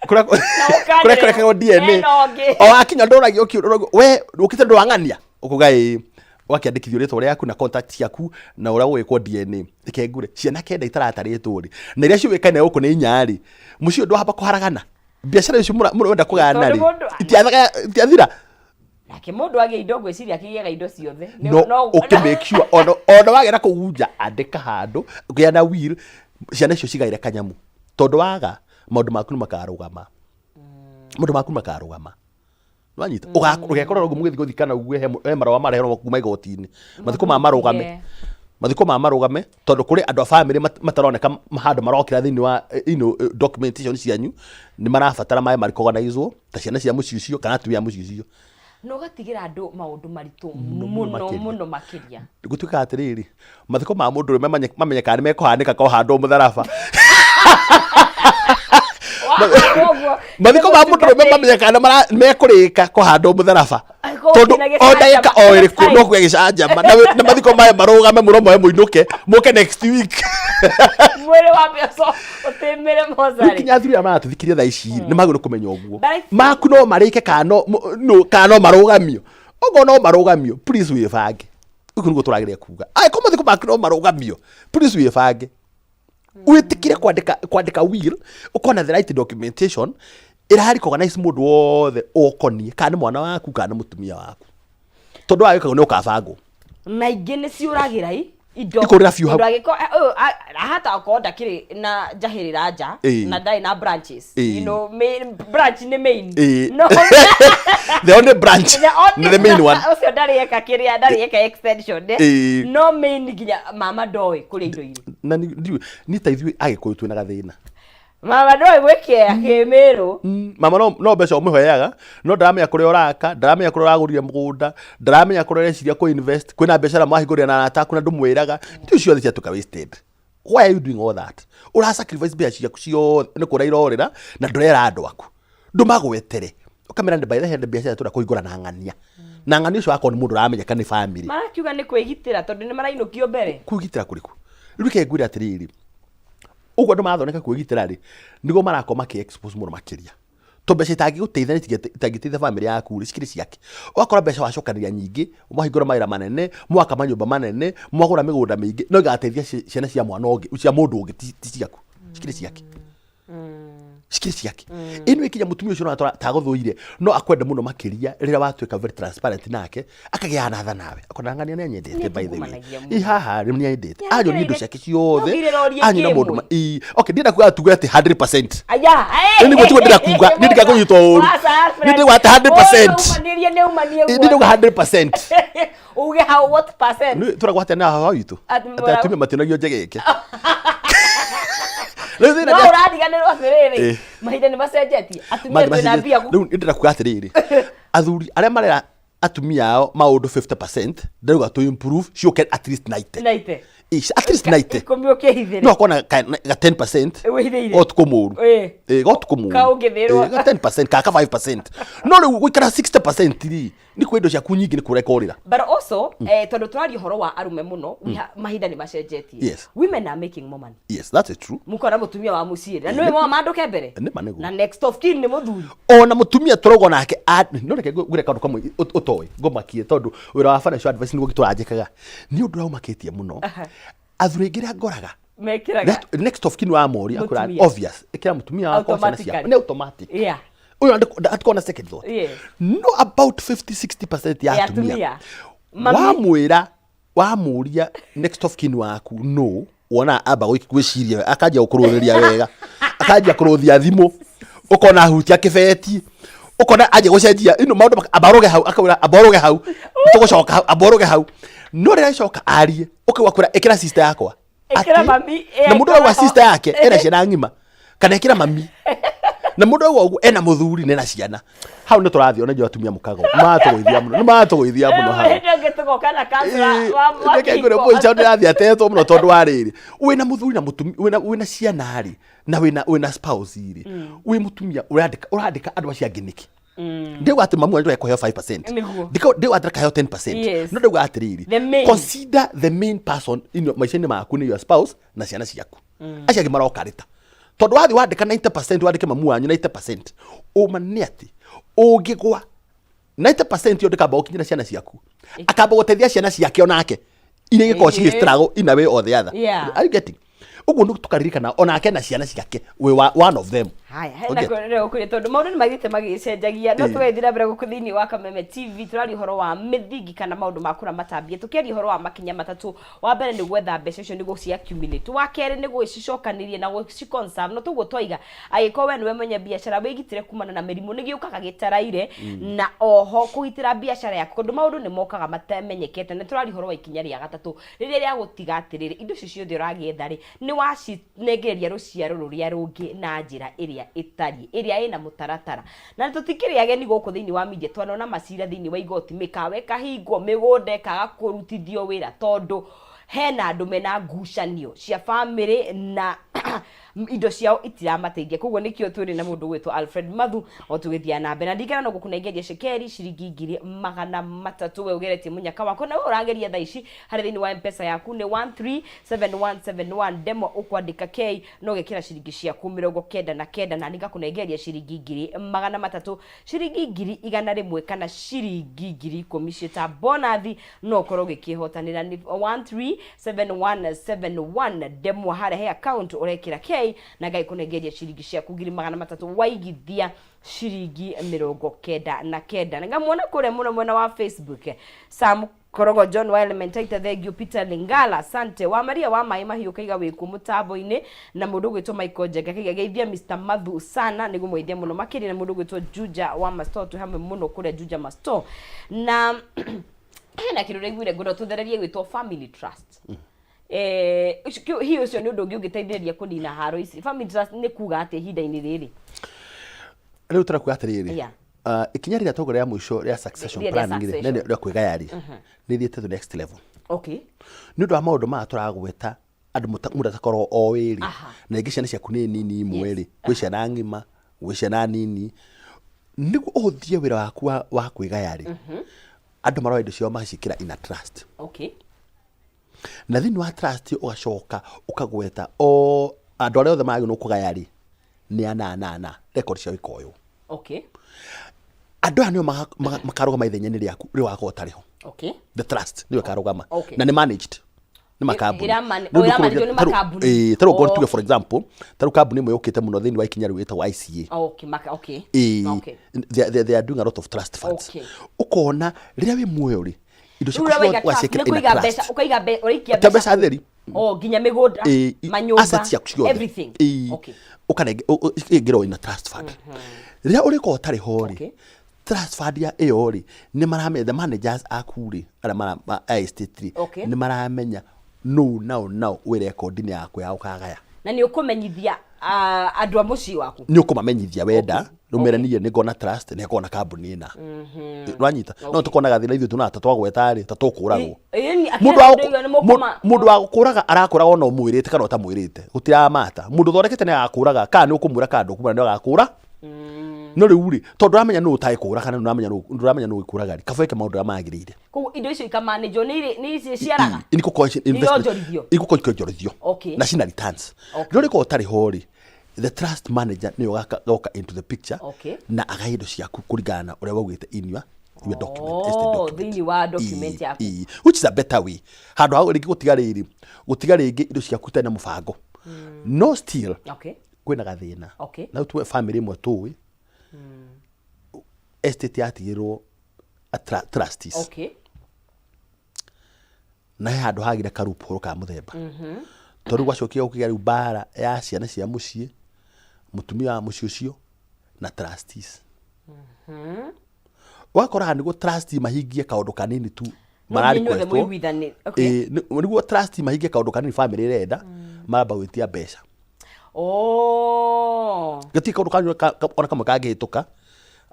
kũrĩa ũkanĩrĩra. kũrĩa kũrekagwo DNA. Ena ũngĩ. O akinya ndũragio we ũkĩte ndũrang'ania ũkuga ĩĩ, ũgakĩandĩkithio rĩtwa rĩaku na contact ciaku na ũrĩa ũgwĩkwo DNA. Reke ngure, ciana kenda itaratarĩtwo rĩ, na iria ciũĩkaine gũkũ nĩ inya rĩ, mũciĩ ũyũ ndwahamba kũharagana, biacara icio mũrenda kũgayana Tondũ rĩ, itiathira. Nake mũndũ agĩa indo, ngwĩciria akĩgĩaga indo ciothe. No ũkĩ make sure ona wagĩa na kũu nja, andĩka handũ, gĩa na will, ciana icio cigaĩre kanyamu, tondũ waga maũndũ maku nĩ makarũgama, maũndũ maku nĩ makarũgama. Wanyita ũgekora ũguo mũgĩthiĩ gũthikana ũguo, he marũa mareherwo kuma igoti-inĩ, mathiko ma marũgame, mathiko ma marũgame, tondũ kũrĩ andũ a family mataroneka handũ marokĩra thĩinĩ wa documentation cianyu, nĩ marabatara maĩ marecognizwo ta ciana cia mũciĩ ũcio kana atumia a mũciĩ ũcio. Na ũgatigĩra andũ maũndũ maritũ Mũno, mũno. Makĩria. Mũno makĩria. Gũtuĩkaga atĩrĩrĩ, mathiko ma mũndũ ũrĩa mamenyekaga nĩ mekũhanĩka kohandwo mũtharaba. Koguo, Mathiko ma mũndũ ũrĩa mamenyekaga nĩ mekũrĩka kũhandwo mũtharaba, tondũ Gũkinya o ndagĩka o ĩrĩkũ gĩcanjama. No kũgĩa gĩcanjama na mathiko maya marũgame, mũromo we mũinũke mũke next week. Mwĩrĩ wambe ũtĩmĩre Rĩu mocarĩ. kinya athuri aya maratũthikĩria thaa ici nĩ magĩrĩirwo kũmenya ũguo. But I think- Maku no marĩke kana no marũgamio. Okorwo no marũgamio, please wĩbange. Ũguo nĩguo tũrageria kuga, angĩkorwo mathiko maku no marũgamio, please wĩbange, wĩtĩkĩre kwandĩka will, ũkorwo na the right documentation ĩra recognize mũndũ wothe ũkoniĩ, kana nĩ mwana waku kana nĩ mũtumia waku, tondũ wagĩka ũguo nĩ ũkabangwo. Na ingĩ nĩ ciũragĩra indo. Ikũrĩra biũ hau. Mũndũ angĩkorwo ũyũ, ahata gũkorwo ndakĩrĩ na njahĩrĩra nja na ndarĩ na branches. Main, branch nĩ main. No The only branch. The only Nĩ the main one. Ũcio ndarĩ eka kĩrĩa, ndarĩ eka extension, eh. No main nginya mama ndoĩ kũrĩa indo irĩ. Na ndiũĩ ni ta ithuĩ Agĩkũyũ twĩna gathĩna. Mama ndoĩ gwĩkĩa kĩmĩrũ. Mama no mbeca ũmũheaga, no ndaramenya kũrĩa ũraka, ndaramenya kũrĩa ũragũrire mũgũnda, ndaramenya kũrĩa ũreciria kũ invest, kwĩna biacara mwahingũrire na arata aku na ndũmwĩraga. Icio ciothe ciatuĩka wasted. Why are you doing all that? Ũra sacrifice mbeca ciaku ciothe nĩ kũrĩa irorĩra na ndũrera andũ aku, ndũmagwetere, ũkamera nĩ by the way biacara tũrenda kũhingũra na ng'ania, na ng'ania ũcio akorwo nĩ mũndũ ũramenyeka nĩ family. Marakiuga nĩ kwĩgitĩra tondũ nĩ marainũkio mbere. Kwĩgitĩra kũrĩkũ? Rĩu reke ngwĩre atĩrĩrĩ, Ũguo andũ marathondeka kwĩgitĩra rĩ, nĩguo marakorwo makĩ expose mũno makĩria. To mbeca itangĩgũteithia na itangĩteithia bamĩrĩ yaku rĩ, cikĩrĩ ciake. Ũgakora mbeca wacokanĩria nyingĩ, mwahingũra mawĩra manene, mwaka manyũmba manene, mwagũra mĩgũnda mĩingĩ, no igateithia ciana cia mwana ũngĩ, cia mũndũ ũngĩ, ti ciaku, cikĩrĩ ciake. Cikĩrĩ ciake. Ĩno ĩkinya mũtumia ũcio ũrona tagũthũire, no akwende mũno makĩria rĩrĩa watuĩka very transparent nake, akagĩaga na tha nawe. Akona ng'ania nĩ anyendete by the way. Nĩatungumanagia mũno. Ĩ haha rĩ nĩ anyendete. Anyonia indo ciake ciothe. Nongire orie Anyona maũndũ kĩmwe. ma ĩ. Okay, ndĩrenda kuga tuge atĩ 100%. Aya, Nĩ nĩguo tiguo ndĩrenda kuga, niĩ ndingakũnyitwo ũru. Niĩ ndĩrauga atĩ 100%. Umanĩrie nĩ umanie Ĩ, niĩ ndauga 100%. Uge how what percent? Nĩ tũragwo atĩa na haha witũ? Atĩ Atĩ atumia mationagio njegeke. Rĩu thĩna No nĩ atĩ- ũrariganĩrwo atĩrĩrĩ, Ĩ. mahinda nĩ macenjetie. Atumia Mathi twĩna macenjetie. mbia gũ- Rĩu nĩ ndĩrenda kuga atĩrĩrĩ, athuri arĩa marera atumia ao maũndũ 50% ndĩrauga tũ improve ciũke at least 90. 90. Ĩ, at least 90. Ikũmi ũkĩhithĩre. No akorwo na ga 10% Wĩhithĩire. gotukũ mũru. Ĩ. Ĩ, gotukũ mũru. Ka ũngĩthĩrwo. Ĩ, ga 10% ka 5%. No rĩu gũikara 60% rĩ, nĩ kwĩ indo ciaku nyingĩ nĩ kũra ĩkorĩra. But also, tondũ tũraria ũhoro wa arũme mũno, mahinda nĩ macenjetie. Women are making more money. Yes, that is true. Mũkona mũtumia wa mũciĩ na nĩwe mwamandũke mbere. Nĩ ma nĩguo. Na next of kin nĩ mũthuri. Ona mũtumia tũrauga nake no reke ngwĩre kaũndũ kamwe ũtoĩ ngũmakie tondũ wĩra wa financial advice nĩguo tũranjĩkaga nĩ ũndũ ũrĩa ũmakĩtie mũno. Athuri aingĩ arĩa ngoraga Mekĩraga Next of kin wa moria akwĩra Mũtumia. obvious ĩkĩra mũtumia wakwa ciana ciakwa Automatically. nĩ automatic. Ũyũ andĩkona second thought. No about 50 60% ya Ya atumia atumia. Mami. Wamwĩra wamũria next of kin waku no wona amba gwĩciria akanjia gũkũrũthĩria wega, akanjia kũrũthia thimũ, ũkona ahutia kĩbeti, ũkona anjia gũcenjia ino maũndũ amba ũrũge hau, akauga amba ũrũge hau, tũgũcoka hau, amba ũrũge hau, no rĩrĩa acoka arie ũkaigua kwĩra ĩkĩra sister yakwa. Ĩkĩra Atĩ, mami, na mũndũ ĩkĩra auga ho. sister yake ena ciana ng'ima kana ĩkĩra mami, na mũndũ auga ũguo ena mũthuri na ena ciana. Hau nĩ tũrathiĩ ona inyuĩ atumia mũkago matũgũithia mũno, nĩ matũgũithia mũno hau. Hĩndĩ ĩngĩ tũgoka na counselor wa Reke ngwĩre kĩhiko. mũico ndĩrathiĩ atetwo mũno tondũ wa rĩrĩ wĩna mũthuri na mũtumia, wĩna ciana rĩ, na wĩna spouse rĩ, wĩ mũtumia ũrandĩka andũ acio angĩ nĩkĩ? Ndĩuga atĩ mamu wanyu ndũgekũheo 5%. Nĩguo. Ndĩuga atĩ ndakaheo 10%. No ndĩuga atĩrĩrĩ, The main. consider the main person in your, maica-inĩ maku nĩ your spouse na ciana ciaku. Acio angĩ maroka rĩta tondũ wathiĩ wandĩka 90% wandĩke mamu wanyu 90%, ũma nĩ atĩ ũngĩgwa 90% yo ndĩkamba gũkinyĩra ciana ciaku, akamba gũteithia ciana ciake onake iria igĩkorwo cigĩ struggle in a way or the other. Are you getting? Ũguo nĩ tũkaririkana onake na ciana ciake we one of them. Haya, hena kwĩrorera gũkũ tondũ maũndũ nĩ magĩte magĩcenjagia, no tũgĩthiĩ na mbere gũkũ thĩinĩ wa Kameme TV. Tũraria ũhoro wa mĩthingi kana maũndũ ma kũramata mbia, tũkĩaria ũhoro wa makinya matatũ. Wa mbere nĩ gwetha mbeca icio nĩ gũci accumulate, wa kerĩ nĩ gũcicokanĩria na gũci conserve, no toguo twaiga angĩkorwo we nĩwe mwenye biacara wĩgitĩre kumana na mĩrimũ nĩ gĩũkaga gĩtaraire, na oho kũgitĩra biacara yaku tondũ maũndũ nĩ mokaga matamenyekete. Na tũraria ũhoro wa ikinya rĩa gatatũ rĩrĩa rĩa gũtiga atĩrĩrĩ indo icio ciothe ũragĩetha rĩ nĩ wacinengereria rũciaro rũrĩa rũngĩ na njĩra ĩrĩa ĩtariĩ ĩrĩa ĩna mũtaratara. Na tũtikĩrĩ ageni gũkũ thĩinĩ wa media, twanona macira thĩinĩ wa igoti, mĩkawa ĩkahingwo, mĩgũnda ĩkaga kũrutithio wĩra tondũ hena andũ mena ngucanio cia bamĩrĩ na indo ciao itiramateithia. Koguo nĩkĩo twĩrĩ na mũndũ gwĩtwo Alfred Mathu o tũgĩthiaga na mbere. Na ndirikana no gũkũnengeria cekeri ciringi 300,000 we ũgeretie mũnyaka waku, na we ũrageria thaa ici harĩ thĩinĩ wa M-Pesa yaku nĩ 137171 ndemwa ũkwandĩka K no ũgekĩra ciringi ciaku 99 na ningakũnengeria ciringi 300,000, ciringi 100,000 kana ciringi 10,000 ciĩta bonathi, no ũkorwo ũgĩkĩhotanĩra. Nĩ 137171 ndemwa harĩa he account ũrekĩra K na Ngai kũnengeria ciringi ciaku 300,000 waigithia ciringi 99. Nĩngamuona kũrĩa mũno mwena wa Facebook Sam Korogo John wa Elementaita, thank you. Peter Lingala, asante. Wa Maria wa Maĩ Mahiũ kaiga wĩkuo mũtambo-inĩ, na mũndũ ũgwĩtwo Michael Njenga kaiga geithia Mr Mathu sana, nĩ ngũmũgeithia mũno makĩria, na mũndũ ũgwĩtwo Juja wa Masto, twĩ hamwe mũno kũrĩa Juja Masto. Na hena kĩndũ ndaiguire ngwenda tũthererie gwĩtwo family trust. Hihi ũcio nĩ ũndũ ũngĩ ũngĩteithĩrĩria kũnina haro ici? Family trust nĩ kuga atĩa ihinda-inĩ rĩrĩ? Rĩu tũrakuga atĩrĩrĩ, ikinya rĩrĩa twaugire rĩa mũico rĩa succession Rĩrĩa rĩa planning rĩ, succession. nĩ rĩa kwĩgaya rĩ, nĩ thiĩte to next level. Nĩ ũndũ wa maũndũ maya tũragweta andũ mũndũ atakorwo oĩ rĩ, na rĩngĩ ciana ciaku nĩ nini imwe rĩ, gwĩ ciana ng'ima, gwĩ ciana nini, nĩguo ũhũthie wĩra waku wa kwĩgaya rĩ, andũ maroya indo ciao magaciĩkĩra in a trust. Na thĩinĩ wa trust ũgacoka ũkagweta o Andũ arĩa othe magĩrĩirwo kũgaya rĩ, nĩ ana ana ana, record ciao ikoywo. Andũ aya nĩo makarũgama ithenya-inĩ rĩaku rĩrĩa ũgakorwo ũtarĩ ho. The trust nĩyo ĩkarũgama. Na nĩ managed nĩ makambuni. Rĩu ĩramanĩjwo nĩ makambuni. Ĩĩ, ta rĩu okorwo tuge for example, ta rĩu kambuni ĩmwe yũkĩte mũno thĩinĩ wa ikinya rĩu ĩtagwo ICA. Ĩĩ, they are doing a lot of trust funds. Ũkona rĩrĩa wĩ muoyo rĩ, indo Rĩu ciaku ũrĩa waiga ciothe trust ũgaciĩkĩra nĩ in a kũiga mbeca, trust. ũkaiga ũraikia Ta mbeca mbeca kũ? theri. Oh, nginya mĩgũnda, Ĩĩ, manyũmba, assets ciaku ciothe. everything. Ĩĩ, ũkanenge ĩngĩrwo in a trust fund. Rĩrĩa ũrĩkorwo ũtarĩ ho rĩ, trust fund ya ĩyo rĩ, nĩ maramenya the managers aku rĩ, arĩa mara a estate rĩ, nĩ maramenya nũ nao nao wĩ rekondi-inĩ yaku ya ũkagaya. Na nĩ ũkũmenyithia andũ a mũciĩ waku? Nĩ ũkũmamenyithia wenda, rĩu mere niĩ nĩ ngona trust, nĩ ngona kambuni ĩna. Nĩwanyita? No tũkonaga thĩna ithuĩ tuonaga ta twagweta rĩ, ta tũkũragwo. Ĩĩ, Mũndũ akĩra wa andũ aigua nĩ mũkũma- mũndũ wa gũkũraga arakũraga ona ũmwĩrĩte kana ũtamwĩrĩte, gũtiramata. Mũndũ ũthondekete nĩ agakũraga, kana nĩ ũkũmwĩra kana ndũkũmwĩra nĩ agakũra. No rĩu rĩ, tondũ ndũramenya nũ ũtangĩkũra kana ndũramenya nũ ndũramenya nũ ũgĩkũraga rĩ, kaba wĩke maũndũ marĩa magĩrĩire. Koguo indo icio ikamanĩjwo nĩ nĩ ici ciaraga? Ĩ, nĩ Nĩ ionjorithio? Igũkorwo ikĩonjorithio. Na cina returns. Rĩrĩa ũrĩkorwo ũtarĩ ho rĩ, the trust manager nĩwe ũgoka into the picture na agae indo ciaku kũringana na ũrĩa waugĩte in your document, estate Oh, document. thĩinĩ wa document yaku. Ĩ, which is a better way. Handũ ha rĩngĩ gũtiga rĩrĩ, gũtiga rĩngĩ indo ciaku itarĩ na mũbango. No still kwĩna gathĩna. Na rĩu tuge family ĩmwe tũĩ, estate yatigĩrwo trustees. Na he handũ hagire ka loophole ka mũthemba. Tondũ rĩu gwacokire gũkĩgĩa rĩu mbara ya ciana cia mũciĩ, mũtumia wa mũciĩ ũcio na trustees. Ũgakora haha nĩguo trustee mahingie kaũndũ kanini tu No nginya inyuothe mara-requestwo. mũiguithanie. Ĩĩ, nĩguo trustee mahingie kaũndũ kanini family ĩrenda, maramba gwĩtia mbeca. Gũtirĩ kaũndũ kanini ona kamwe kangĩhĩtũka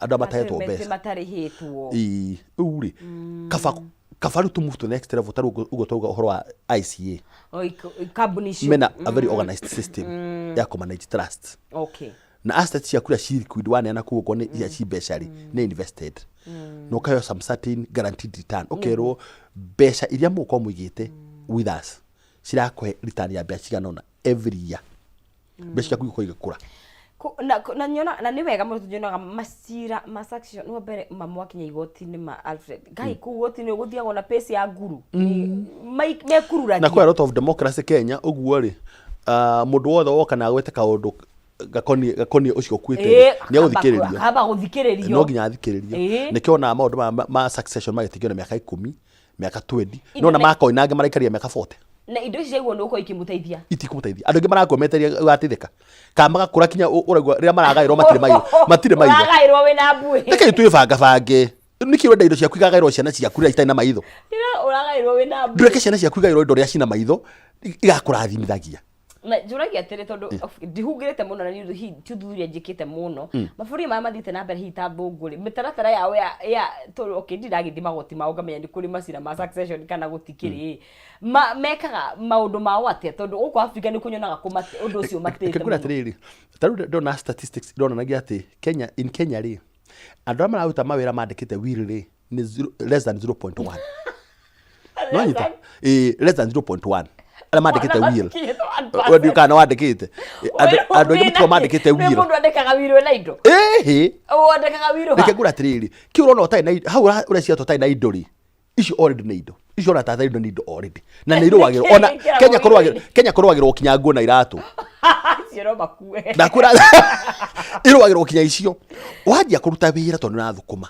andũ aya matahetwo mbeca. Matarĩhĩtwo. Ĩĩ, rĩu rĩ, kaba kaba rĩu to move to the next level, ta rĩu ũguo twauga ũhoro wa ICA. O, kambuni icio. Mena a very organized system ya kũ manage trust. Na assets ciaku iria ci liquid waneana kũu okorwo nĩ iria ci mbeca rĩ, nĩ invested. Na ũkaheo some certain guaranteed return. Ũkerwo mbeca iria mũgũkorwo mũigĩte with us cirakũhe return ya mbeca cigana ũna every year. Mbeca ciaku igũkorwo igĩkũra. Na nyona na nĩ wega mũno tondũ nyonaga macira ma succession wa mbere mamwakinya igoti-inĩ ma Alfred Ngai kũu igoti-inĩ gũthiagwo na pace ya nguru. Mekururagia. Na kwĩ a lot of democracy Kenya ũguo rĩ, mũndũ wothe woka na agwete kaũndũ gakoniĩ ũcio ũkuĩte rĩ, nĩ egũthikĩrĩrio. Akamba gũthikĩrĩrio. No nginya athikĩrĩrio. Nĩkĩo wonaga maũndũ maya ma succession magĩtigio na mĩaka 10, mĩaka 20. No na ma Koinange maraikaria mĩaka 40. Na indo ici ciaigwo nĩ gũkorwo ikĩmũteithia. Itikũmũteithia. Andũ aingĩ marakua metereire ũgateithĩka. Kana magakũra kinya ũraigua rĩrĩa maragaĩrwo matirĩ maitho. Matirĩ maitho. Ũragaĩrwo wĩna mbuĩ. Reke twĩbangabange. Nĩkĩ ũrenda indo ciaku igagaĩrwo ciana ciaku rĩrĩa itarĩ na maitho? Ũragaĩrwo wĩna mbuĩ. Ndũreke ciana ciaku igaĩrwo indo rĩrĩa cina maitho, igakũrathimithagĩa. Na njũragia atĩrĩ tondũ ndihungĩrĩte mũno na nĩ hihi ti ũthuthuria njĩkĩte mũno. Mabũrũri maya mathiĩte na mbere hihi ta thũngũ rĩ, mĩtaratara yao ya tondũ okay ndiragĩthiĩ magoti mao ngamenya nĩ kũrĩ macira ma succession kana gũtikĩrĩ ĩ. Mekaga maũndũ mao atĩa tondũ gũkũ Afrika nĩ kũnyonaga ũndũ ũcio matĩte Reke ngwĩre mũno. atĩrĩrĩ, ta rĩu ndona statistics ironanagia atĩ Kenya, in Kenya rĩ, andũ arĩa mararuta mawĩra mandĩkĩte will rĩ, nĩ zero, less than 0.1. Nĩwanyita? Ĩĩ, less than 0.1 arĩa mandĩkĩte will. Makinyĩte We ndiũĩ kana wandĩkĩte. Andũ aingĩ mũtigo mandĩkĩte will. Mũndũ andĩkaga will ena indo. Ĩhĩ. Wandĩkaga will Reke ngwĩre atĩrĩrĩ, kĩu ũrona ũtarĩ na hau ũreciria ta ũtarĩ na indo rĩ, icio already nĩ indo. Icio ũrona ta indo nĩ indo already. Na nĩ irũagĩrwo. Ona Kenya kũrũagĩrwo, Kenya kũrũagĩrwo kinya nguo na iratũ. Icio no makue. Ndakwĩra irũagĩrwo kinya icio. Wanjia kũruta wĩra tondũ nĩ ũrathũkũma.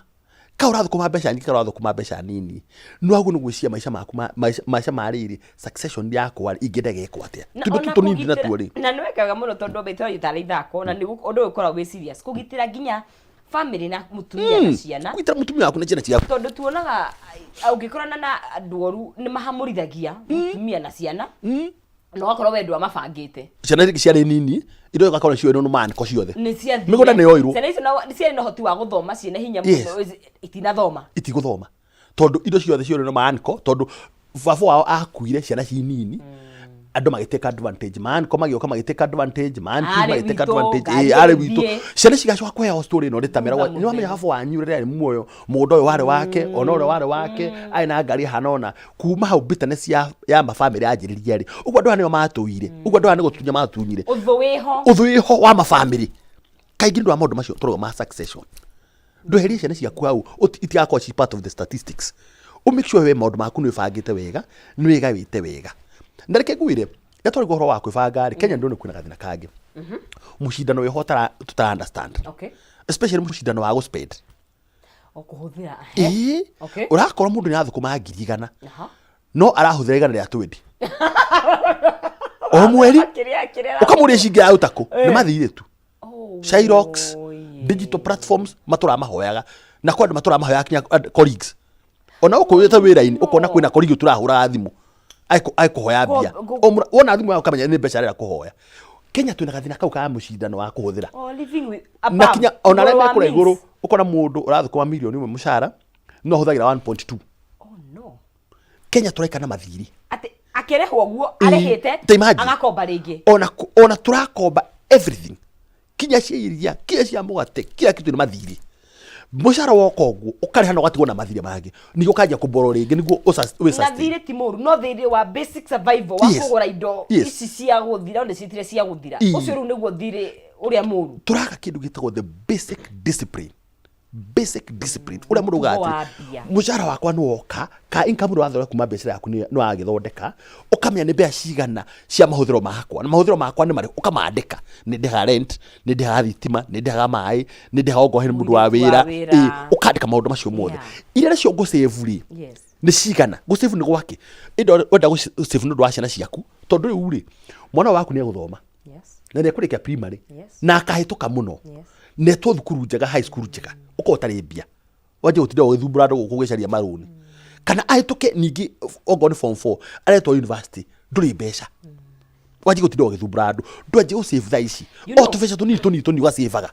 Ka ũrathũkũma mbeca nyingĩ kana ũrathũkũma mbeca nini. Nĩ wagĩrĩirwo nĩ gwĩciria maica maku ma, maica, maica ma rĩrĩ, succession yakwa rĩ, ingĩenda ĩgekwo atĩa. Na Tũindo ona tũtũ tũnini kũgitĩra- natuo rĩ. Na nĩ wekaga mũno tondũ mbere tũrathiĩ tarĩ ithako na nĩ ũndũ ũyũ ũkoragwo wĩ serious kũgitĩra nginya family na mũtumia na ciana. Kũgitĩra mũtumia waku na ciana ciaku. Tondũ tuonaga ũngĩkorana na andũ oru nĩ mahamũrithagia mũtumia na ciana. Na ũgakorwo we ndwamabangĩte. Ciana rĩngĩ ciarĩ nini, indo igakorwo cioirwo nĩ maanĩko ciothe. Nĩ ciathire. Mĩgũnda nĩ yoirwo. Ciana icio ciarĩ na ũhoti wa gũthoma ciĩna hinya mũno, itinathoma. Itigũthoma. Tondũ indo ciothe cioirwo nĩ maanĩko, tondũ baba wao akuire ciana ci nini. Andũ magĩtake advantage, maanko magĩũka magĩtake advantage, maanti Arĩ magĩtake witũ, advantage. ngari Ĩĩ, arĩ witũ. ĩgĩthiĩ. Ciana cigacoka kũheo story ĩno rĩtameragwo. Thutha Nĩ wamenya mũtheri. baba wanyu rĩrĩa arĩ muoyo, mũgũnda ũyũ warĩ wake, ona ũrĩa warĩ wake, arĩ na ngari hana ũna. Kuma hau bitterness ya mabamĩrĩ yanjĩrĩria rĩ, ũguo andũ aya nĩo matũire, ũguo andũ aya nĩ gũtunya matunyire. Ũthũ wĩho. Ũthũ wĩho wa mabamĩrĩ kaingĩ nĩ ũndũ wa maũndũ macio tũrauga ma succession. Ndweherie ciana ciaku hau, itigakorwo ci part of the statistics. Ũ make sure we maũndũ maku nĩ wĩbangĩte wega, nĩ wĩgawĩte wega. Na reke ngwĩre, rĩrĩa twarauga ũhoro wa kwĩbanga rĩ, Kenya ndĩrona kwĩna gathĩna kangĩ, mũcindano wĩho tũtara understand, especially mũcindano wa gũ-spend. O kũhũthĩra. Ĩĩ. Ũrakora mũndũ nĩ arathũkũma 100,000, no arahũthĩra 120 o mweri. Kĩrĩa kĩrĩa. Ũkamũria ciringi yaruta kũ? Nĩ mathirĩ tu. Shylocks, digital platforms matũraga mahoyaga, na kwa andũ matũraga mahoyaga kinya colleagues. Ona gũkũ wĩte wĩra-inĩ, ũkona kwĩna colleague tũrahũraga thimũ agĩkũhoya mbia. Wona thimũ yaku ũkamenya nĩ mbeca arenda kũhoya. Kenya twĩna gathĩna kau ka mũcindano wa kũhũthĩra. Oh, living with Na above, kinya ona arĩa igũrũ wa mekũrĩa igũrũ, means. ũkona mũndũ ũrathũkũma 1 million mũcara no ahũthagĩra 1.2. Oh no. Kenya tũraikara na mathirĩ. Atĩ akĩrĩhwo ũguo arĩhĩte, Ta imagine. agakomba rĩngĩ. Ona tũrakomba everything, kinya cia iria, kinya cia mũgate, kila kitu nĩ mathirĩ. Mũcara woka ũguo ũkarĩha na ũgatigwo na mathirĩ mangĩ, ningĩ ũkanjia kũborrow rĩngĩ nĩguo Na wĩ-sustain. thirĩ ti mũru, no thirĩ wa basic survival wa kũgũra indo ici cia gũthira, no nĩciĩtire cia gũthira, ũcio rĩu nĩguo thirĩ ũrĩa mũru. Tũraga kĩndũ gĩtagwo the basic discipline, basic discipline ũrĩa mũndũ ugaga Mũtugo wa atĩ mbia. Mũcara wakwa nĩ woka, ka income ũrĩa wathondeka kuma biacara yaku nĩ wagĩthondeka, ũkamenya nĩ mbeca cigana cia mahũthĩro makwa, na mahũthĩro makwa nĩ marĩkũ, ũkamandĩka. Nĩ ndĩhaga rent, nĩ ndĩhaga thitima, nĩ ndĩhaga maĩ, nĩ ndĩhaga ongorwo he mũndũ wa Mũirĩtu wa wĩra. wĩra. Ĩĩ, ũkandĩka maũndũ macio mothe. Iria nacio ngũsave rĩ, nĩ cigana? Gũsave nĩ gwakĩ? Ĩndĩ wenda gũsave nĩ ũndũ wa ciana ciaku, tondũ rĩu rĩ, mwana ũyũ waku nĩ egũthoma na nĩ ekũrĩkia primary na akahĩtũka mũno, netwo thukuru njega, high school njega, ũkorwo ũtarĩ mbia wanjie gũtinda ũgĩthumbũra andũ gũkũ ũgĩcaria marũni, kana ahĩtũke ningĩ okorwo nĩ form 4 aretwo university, ndũrĩ mbeca, wanjie gũtinda ũgĩthumbũra andũ. Ndwanjie gũsave thaa ici o tũbeca tũnini tũnini tũnini ũgacĩvaga.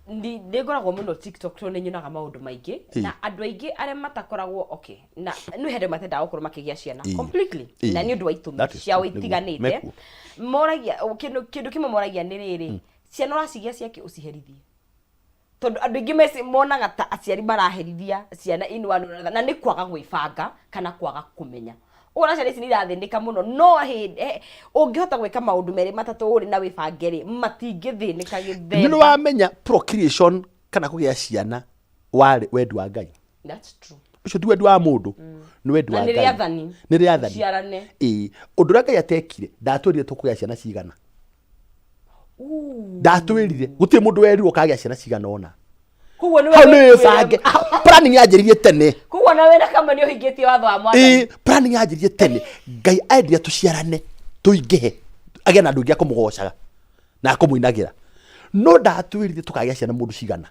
Nĩ ngoragwo mũno TikTok tondũ nĩ nyonaga maũndũ maingĩ, na andũ aingĩ arĩa matakoragwo okay na nĩ hĩndĩ matendaga gũkorwo makĩgĩa ciana completely, na nĩ ũndũ wa itũmi That is ciao true, nĩguo. itiganĩte. Mekuo. Moragia kĩndũ kĩmwe moragia nĩ rĩrĩ, ciana ũracigia ciake ũciherithie? Tondũ andũ aingĩ monaga ta aciari maraherithia ciana in one or another, na nĩ kwaga gwĩbanga kana kwaga kũmenya. Ũgona ciana ici nĩ irathĩnĩka mũno, no hĩndĩ ũngĩhota gwĩka maũndũ merĩ matatũ ũrĩ na wĩbange rĩ, matingĩthĩnĩka Nĩ gĩthemba. Wamenya procreation kana kũgĩa ciana warĩ wendi wa Ngai. That's true. Ũcio ti wendi wa mũndũ, nĩ wendi Na wa nĩ Ngai. Rĩathani. Nĩ rĩathani. Ciarane. Ĩĩ, ũndũ ũrĩa Ngai atekire, ndatwĩrire tũkũgĩa ciana cigana. Ndatwĩrire, gũtirĩ mũndũ werirwo kagĩa ciana cigana ũna. Koguo nĩwe Hau nĩ wĩtuĩre- wĩbange. Planning yanjĩrĩirie tene. Koguo na wĩna kama nĩ ũhingĩtie watho wa Mwathani. Ĩĩ, planning yanjĩrĩirie tene. Ngai endire tũciarane, tũingĩhe, agĩe na andũ aingĩ a kũmũgocaga na a kũmũinagĩra, no ndatwĩrire tũkagĩa ciana mũndũ cigana.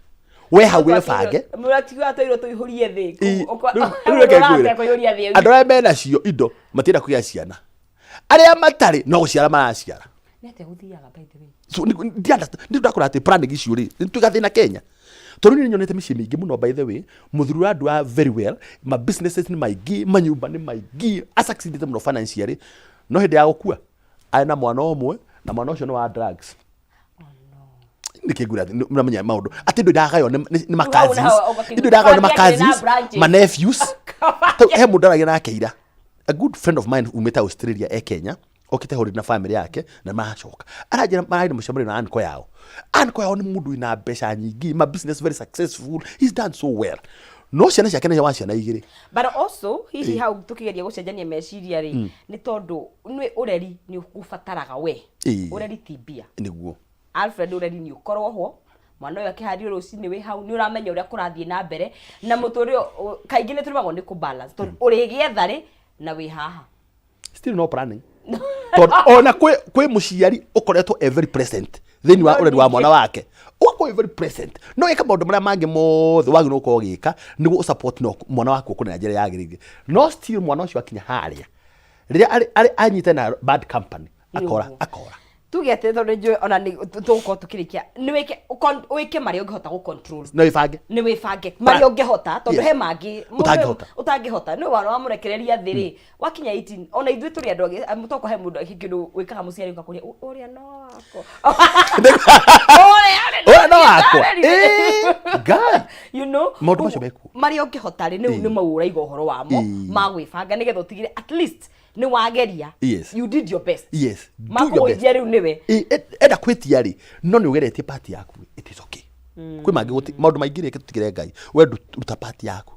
We hau wĩbange. Mũratiga atwĩirwo tũihũrie thĩ. Ĩĩ, rĩu reke ngwĩre, Kũihũria thĩ. Andũ arĩa menacio indo matienda kũgĩa ciana, arĩa matarĩ no gũciara maraciara. Nĩ atĩa gũthiaga, by the way? So nĩ ndakora atĩ planning icio rĩ, nĩ twĩ gathĩna Kenya, tondũ niĩ nĩ nyonete mĩciĩ mĩingĩ mũno, by the way, mũthuri ũrandua very well, ma businesses nĩ maingĩ, manyũmba nĩ maingĩ, asucceedete mũno financially, no hĩndĩ ya gũkua arĩ na mwana ũmwe, na mwana ũcio nĩ wa drugs. Nĩkĩ ngwĩra atĩ nĩũramenya maũndũ atĩ indo iragaywo nĩ ma Hau na cousins, hau, indo iragaywo nĩ ma Kaba kĩarĩ na cousins, branches. ma nephews. Tau he mũndũ aragia nake ira, a good friend of mine umĩte Australia, e Kenya, okĩte holiday na family yake, na maracoka aranjĩra mararĩ na mũcemanio na uncle yao. Uncle yao nĩ mũndũ wĩna mbeca nyingĩ, ma business very successful, he's done so well, no ciana ciake nĩ wa ciana igĩrĩ. But also hihi hau tukigeria gucenjania meciria rĩ, nĩ tondũ nĩ ũreri nĩ ũbataraga we. Ũreri ti mbia. Alfred, ũreri nĩ ũkorwo ho, mwana ũyũ akĩhario rũcinĩ wĩ hau, nĩ ũramenya ũrĩa kũrathiĩ na mbere na mũtũrĩre. Kaingĩ nĩ tũremagwo nĩ kũ balance tondũ ũrĩgĩetha rĩ na wĩ haha. Still no planning, tondũ ona kwĩ mũciari ũkoretwo e very present thĩinĩ wa No ũreri wa ningĩ. Mwana wake, ũgakorwo wĩ very present, no ĩka maũndũ marĩa mangĩ mothe wagĩrĩirwo gũkorwo ũgĩka nĩguo ũsupport no mwana waku ũkũre na njĩra yagĩrĩire, no still mwana ũcio akinya harĩa rĩrĩa arĩ anyite na bad company akora Nĩguo. akora. Tuge atĩ tondũ njũĩ ona nĩ tũgũkorwo tũkĩrĩkia, nĩ wĩke wĩke marĩa ũngĩhota gũ control. No ĩbange. Nĩ wĩbange marĩa ũngĩhota, tondũ he mangĩ Ũtangĩhota. Ũtangĩhota. Nĩ wana wamũrekereria thĩ rĩ, wakinya 18, ona ithuĩ tũrĩ andũ angĩ mũtoko he mũndũ kĩndũ wĩkaga mũciari ũkakũria, "Ũrĩa no wakwa, ũrĩa Ũrĩa no wakwa. Ĩĩ, Ngai. Maũndũ macio mekuo. Marĩa ũngĩhota rĩ, nĩ mau ũraiga ũhoro wamo ma gwĩbanga, nĩgetha ũtigire at least nĩ wageria. You did your best. Yes, do your best. Makũgũithia rĩu nĩwe. Ĩ, enda kwĩtia rĩ, no nĩ ũgeretie part yaku, it is okay. Kwĩ mangĩ maũndũ maingĩ rĩ, tũtigĩre Ngai. We ruta part yaku,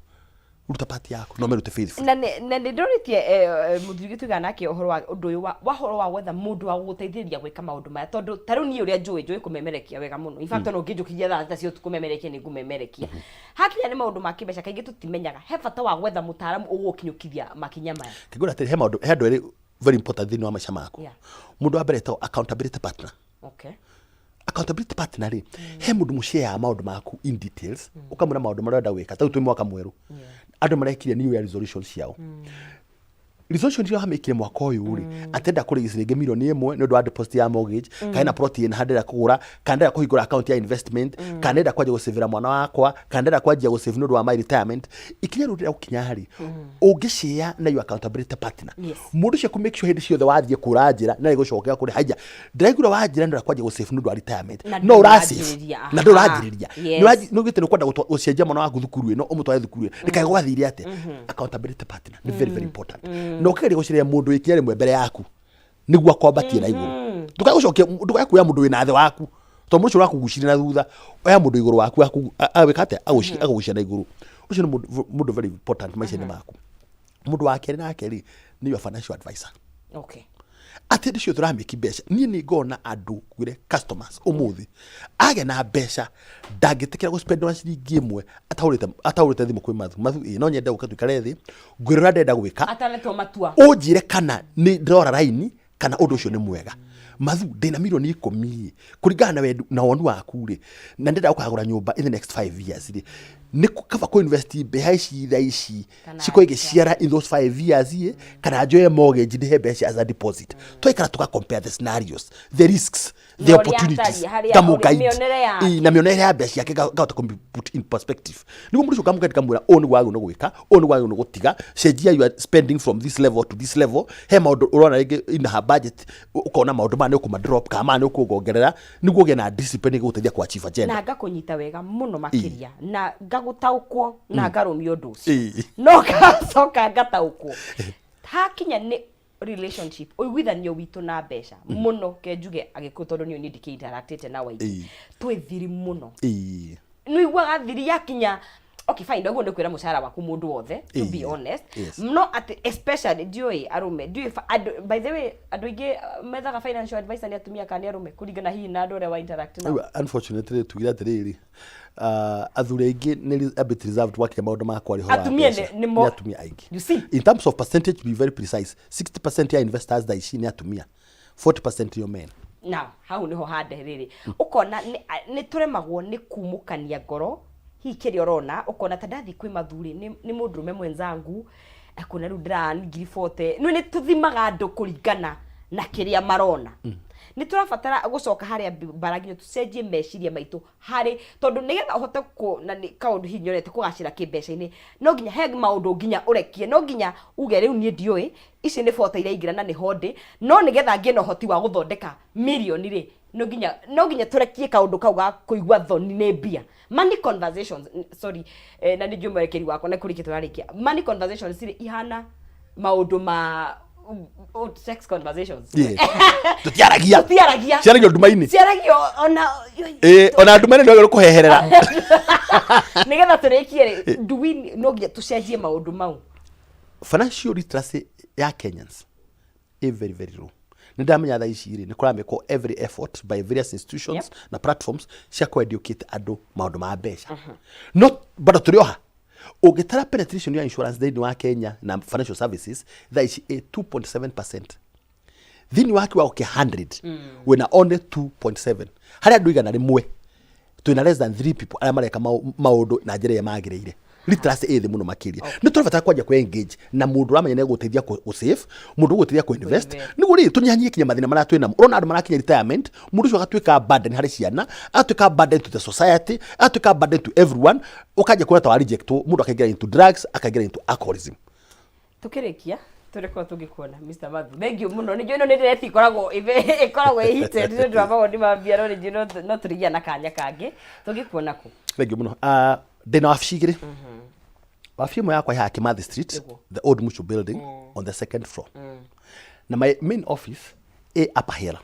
ruta part yaku, no merute faithful. Na nĩ ndũrĩtie mũthuri gĩtuiga nake ũhoro wa ũndũ ũyũ wa ũhoro wa gwetha mũndũ wa gũgũteithĩrĩria gwĩka maũndũ maya, tondũ ta rĩu niĩ ũrĩa njũĩ kũmemerekia wega mũno. In fact, ona ũngĩnjũkĩria thaa 6 cia ũtukũ kũmemerekia, nĩ ngũmemerekia. Hakinya nĩ maũndũ ma kĩmbeca, kaingĩ tũtimenyaga he bata wa gwetha mũtaaramu ũgũgũkinyũkithia makinya maya. Kĩngwĩra atĩrĩ, he maũndũ, he andũ erĩ very important thĩinĩ wa maica maku. Mũndũ wa mbere etagwo accountability partner. Accountability partner rĩ, he mũndũ mũciaga maũndũ maku in details, ũkamwĩra maũndũ marĩa ũrenda gwĩka. Ta rĩu twĩ mwaka mwerũ, andũ marekire new year resolution ciao. Resolution iria wamĩkire mwaka ũyũ rĩ, atĩ ndenda kũrĩgĩci rĩngĩ 1 million nĩ ũndũ wa deposit ya mortgage, kana ena plot ĩna ndĩrenda kũgũra, kana ndĩrenda kũhingũra account ya investment, kana ndĩrenda kwanjia gũcĩvĩra mwana wakwa, kana ndĩrenda kwanjia gũsave nĩ ũndũ wa my retirement. Ikinya rĩu rĩrĩa gũkinya rĩ, ũngĩshare na your accountability partner, mũndũ ũcio kũ make sure hĩndĩ ciothe wathiĩ kũra njĩra na ĩgũcokera kũrĩ haija, ndĩraigua wanjĩra nĩ ũrenda kwanjia gũsave nĩ ũndũ wa retirement, Na no ũrasave ndũranjĩrĩria. Na ndũranjĩrĩria. Nĩ ugĩte nĩ ũkwenda gũcenjia mwana waku thukuru ĩno, ũmũtware thukuru ĩno, ndĩkae gwathire atĩa. Accountability partner nĩ very very important, na ũkĩgeria gũcaria mũndũ wĩ ikinya rĩmwe mbere yaku nĩguo akwambatie na igũrũ. Ndũkae gũcokia, ndũkae kuoya mũndũ wĩna thĩ waku, tondũ mũndũ ũcio ũrakũgucirie na thutha. Oya mũndũ igũrũ waku, agwĩka atĩa, agũgucia na igũrũ. Ũcio nĩ mũndũ very important maica-inĩ maku. Mũndũ wa kerĩ nake rĩ, nĩ your financial advisor. Atĩ hĩndĩ ciothe ũramĩki mbeca, niĩ nĩ ngona andũ ngwĩre customers ũmũthĩ agĩa na mbeca, ndangĩtĩkĩra gũspend ona ciringi 1 atahũrĩte thimũ kwĩ Mathu. Mathu, ĩ no nyende gũka tũikare thĩ ngwĩre ũrĩa ndĩrenda gwĩka atanetwo matua, ũnjĩre kana nĩ ndĩrora raini, kana ũndũ ũcio nĩ mwega. Mathu, ndĩna 10 million kũringana na wendi na woni waku rĩ, na ndĩrenda gũkagũra nyũmba in the next 5 years rĩ, nĩ kaba kũ invest mbeca ici thaa ici Kana cikorwo igĩciara in those 5 years ĩ, kana njoye mortgage ndĩhe mbeca as a deposit. Twaikara tuka compare the scenarios, the risks, the Na ũrĩa opportunities. atariĩ, harĩa Ngamũ-guide. mĩonere yake. Ĩ, na mĩonere ya mbeca ciake, ngahota kũmĩ put in perspective, nĩguo mũndũ ũcio ngamũguide, ngamwĩra ũũ nĩguo wagĩrĩirwo nĩ gwĩka, ũũ nĩguo wagĩrĩirwo nĩ gũtiga, cenjia your spending from this level to this level. He maũndũ ũrona rĩngĩ in her budget, ũkona maũndũ maya nĩ ũkũma drop kana maya nĩ ũkũngongerera, nĩguo ũgĩe na discipline ĩgũgũteithia kũ achieve agenda. Na ngakũnyita wega mũno makĩria, na ngagũtaũkwo, na ngarũmia ũndũ ũcio. No ngacoka ngataũkwo hakinya nĩ relationship, ũiguithanio witũ na mbeca mũno. Ke njuge Agĩkũyũ, tondũ niĩ niĩ ndikĩ interactĩte na waingĩ, twĩ thiri mũno. Nĩ iguaga thiri yakinya. Okay, fine, ndagwo nĩ kwĩra mũcara waku mũndũ wothe, to be honest. No atĩ especially ndiũĩ arũme, ndiũĩ andũ, by the way, andũ aingĩ methaga financial advisor nĩ atumia kana nĩ arũme, kũringana hihi na andũ arĩa wa interact nao? Rĩu, unfortunately, tugire atĩrĩrĩ, athuri aingĩ nĩ a bit reserved gwakinya maũndũ ma kwaria ũhoro wa Atumia mbeca. Nĩ Nĩ atumia aingĩ. You see? In terms of percentage, to be very precise, 60% ya investors thaa ici nĩ atumia, 40% nĩo men. Now hau niho hande rĩrĩ, ũkona nĩ tũremagwo nĩ kumũkania ngoro, hihi kĩrĩa ũrona, ũkona ta ndathiĩ kwĩ mathuri nĩ mũndũrũme mwenzangu akona rĩu ndĩra 40,000. Nĩ tũthimaga andũ kũringana na kĩrĩa marona. Nĩ tũrabatara gũcoka harĩa mbara nginya tũcenjie meciria maitũ harĩ, tondũ nĩgetha ũhote kũ na nĩ kaũndũ hihi nyonete kũgacĩra kĩmbeca-inĩ, no nginya he maũndũ nginya ũrekie, no nginya uge rĩu niĩ ndiũĩ ici nĩ 40 iraingĩra na nĩho ndĩ, no nĩgetha ngĩe na ũhoti wa gũthondeka mirioni rĩ, no nginya tũrekie kaũndũ kau ga kũigua thoni nĩ mbia. Money conversations, sorry, na nĩ njũĩ mwerekeri wakwa na kũrĩkia tũrarĩkia, money conversations rĩ, ihana maũndũ ma sex conversations. Tũtiaragia. Tũtiaragia. Ciaragio nduma-inĩ. Ciaragio ona Ĩ, ona nduma-inĩ nĩ kũheherera. Nĩgetha tũrĩkie rĩ, do we no nginya tũcenjie maũndũ mau? Financial literacy ya Kenyans ĩ very very low. Nĩ ndamenya thaa ici rĩ, nĩ kũramĩkwo every effort by various institutions na platforms cia kũ-educate andũ maũndũ ma mbeca, no bado tũrĩ oha. Ũngĩtara penetration ya insurance thĩinĩ wa Kenya na financial services, thaa ici ĩ 2.7% thĩinĩ wa kiwango kĩa 100. Wĩna only 2.7 harĩ andũ 100, twĩna less than 3 people arĩa mareka maũndũ na njĩra ĩrĩa magĩrĩire. Literacy ĩ thĩ mũno makĩria. Nĩ tũrabatara kwanjia kũ engage na mũndũ ũramenya nĩ egũteithia kũ save, mũndũ ũgũteithia kũ invest, Kũ-invest. Nĩguo rĩ tũnyihanyihie kinya mathĩna marĩa twĩ namo. Ũrona andũ marakinya retirement, mũndũ ũcio agatuĩka burden harĩ ciana, agatuĩka burden to the society, agatuĩka burden to everyone. Ũkanjia kuona ta wa rejectwo, mũndũ akaingĩra into drugs, akaingĩra into alcoholism. Tukĩrĩkia tũrĩkorwo tũngĩkuona, Mr. Mathu, thank you mũno. Nĩnjũĩ ĩno nĩ ndeereti ĩkoragwo ĩ heated nĩ ũndũ wa mawoni ma mbia, no nĩnjũĩ no tũrĩgĩa na kanya kangĩ. Tũngĩkuona kũ? Thank you mũno. Ndĩna wabici igĩrĩ. Wabici ĩmwe yakwa ĩhaha Kimathi Street, the Old Mutual building, on the second floor, na my main office ĩ Upper Hill,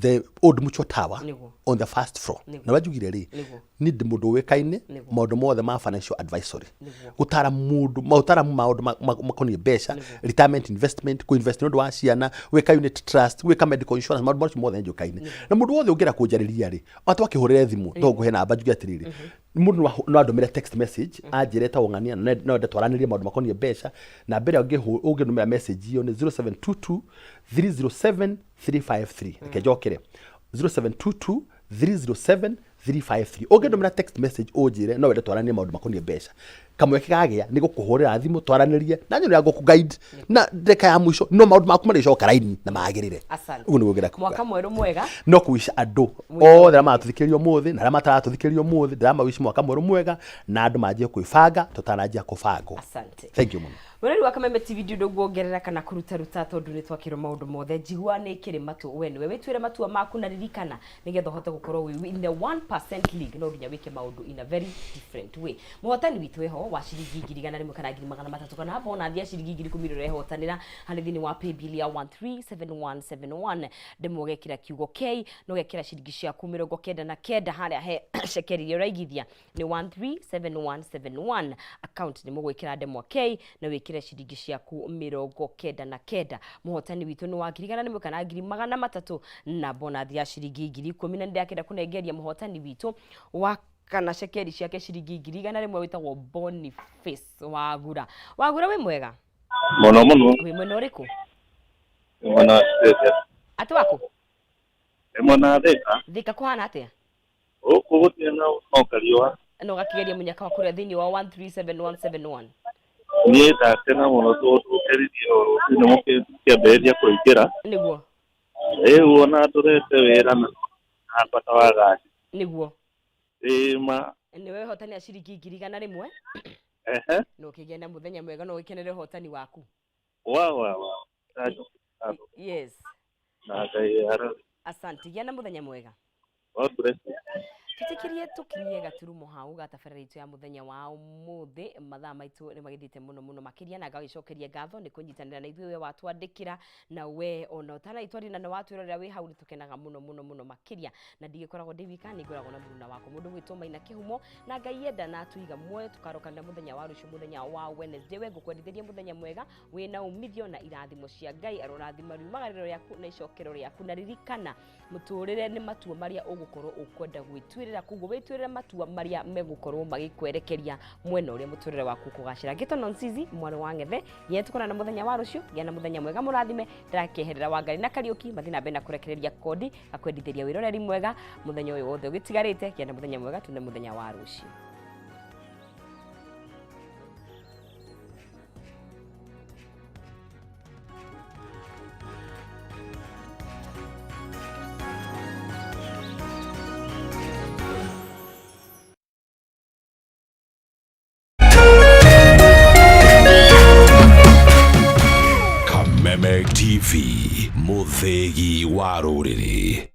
the Old Mutual Tower, on the first floor. Na wanjugire rĩ, niĩ ndĩ mũndũ ũĩkaine maũndũ mothe ma financial advisory, gũtara mũndũ maũtara maũndũ makoniĩ mbeca, retirement investment, kũ-invest nĩ ũndũ wa ciana, gwĩka unit trust, gwĩka medical insurance, maũndũ macio mothe nĩnjũkaine. Na mũndũ wothe ũngĩenda kũnjarĩria rĩ, ona twakĩhũrĩre thimũ, no ngũhe namba njuge atĩrĩrĩ, mũndũ no andũmĩre text message anjĩre ta ng'ania no ende twaranĩrie maũndũ makoniĩ mbeca. Namba ĩrĩa ũngĩndũmĩra message ĩyo nĩ 0722 307 353. Reke njokere, 0722 307 353. Ũngĩndũmĩra text message ũnjĩre no wende twaranĩrie maũndũ makoniĩ mbeca, kamweke gagĩa nĩ gũkũhũrĩra thimũ twaranĩrie na nyone ũrĩa ngũkũ guide na ndeka ya mũico no maũndũ maku marĩcoka raini na magĩrĩre. Asante. Ũguo nĩguo ngĩenda kuga. Mwaka mwerũ mwega. No kũwica andũ othe arĩa maratũthikĩrĩria ũmũthĩ na arĩa mataratũthikĩrĩria ũmũthĩ, ndĩramawici mwaka mwerũ mwega na andũ manjie kwĩbanga tũtananjia kũbangwo. Asante. Thank you mũno. Mwĩrori wa Kameme TV, ndi ũndũ nguongerera kana kũrutaruta tondũ nĩ twakĩrwo maũndũ mothe. Njigua nĩ kĩrĩ matũ, we nĩwe wĩtuĩre matua maku, na ririkana nĩgetha ũhote gũkorwo wĩ in the 1% league no nginya wĩke maũndũ in a very different way. Mũhotani witũ ĩho wa ciringi 100,000 kana 300,000 kana bonathi ya ciringi 10,000 ũrehotanĩra harĩ thĩinĩ wa paybill ya 137171, ndemwa ũgekĩra kiugo K na ũgekĩra ciringi ciaku 99 harĩa he cekeri iria ũraigithia nĩ 137171. Account nĩ mũgwĩkĩra ndemwa K na wĩkĩre ciringi ciaku 99. Mũhotani witũ nĩ wa 100,000 kana 300,000 na bonathi ya ciringi 10,000. Na nĩndakĩenda kũnengeria mũhotani witũ wa kana cekeri ciake ciringi 100,000, wĩtagwo Boniface Wagura. Wagura, wĩ mwega? Mũno mũno. Wĩ mwena ũrĩkũ? Nĩ mwena wa Thika. Atĩ waku? Nĩ mwena wa Thika. Thika kũhana atĩa? Gũkũ gũtirĩ na no kariũa. Na ũgakĩgeria mũnyaka wa kũrĩa thĩinĩ wa 137171? Niĩ ndakena mũno tondũ ũkeririe o rũcinĩ mũkĩambĩrĩria kũingĩra. Rĩu ona ndorete wĩra na bata wa ngari. Ĩĩ ma. Nĩwe ũhotani ciringi 100,000. Na ũkĩgĩa na mũthenya mwega na ũgĩkenere ũhotani waku. Wa wa wa. Na Ngai arore. Asante, gĩa na mũthenya mwega. God bless you. Tũtĩkĩrie tũkinyie gaturumo hau gatabarĩra itũ ya mũthenya wa ũmũthĩ. Mathaa maitũ nĩ magĩthiĩte mũno mũno makĩria, na ngagĩcokeria ngatho nĩ kũnyitanĩra na ithuĩ, we watwandĩkĩra na we ona ũtanaitwarire na nĩ watwĩrorera wĩ hau, nĩ tũkenaga mũno mũno mũno makĩria. Na ndigĩkoragwo ndĩ wika, nĩ ngoragwo na mũruna wakwa mũndũ gwĩtwo Maina Kĩhumo, na Ngai enda na atuiga muoyo tũkarokanĩra mũthenya wa rũciũ, mũthenya wa Wednesday. We ngũkwendithĩria mũthenya mwega wĩna umithio na irathimo cia Ngai. Arorathima riumagarĩro rĩaku na icokero rĩaku, na ririkana mũtũrĩre nĩ matua marĩa ũgũkorwo ũkwenda gwĩtuĩrĩra, koguo wĩtuĩrĩre matua marĩa megũkorwo magĩkwerekeria mwena ũrĩa mũtũrĩre waku ũkũgacĩra. Ngĩtwo Nonsizi mwarĩ wa Ng'ethe, nginya tũkorana mũthenya wa rũciũ, gĩa na mũthenya mwega mũrathime. Ndĩrakĩeherera Wangari na Kariũki mathiĩ na mbere na kũrekereria kodi gakwendithĩria wĩroreri mwega mũthenya ũyũ wothe ũgĩtigarĩte. Gĩa na mũthenya mwega, tune mũthenya wa rũciũ. Kameme TV, mũthĩgi wa rũrĩrĩ.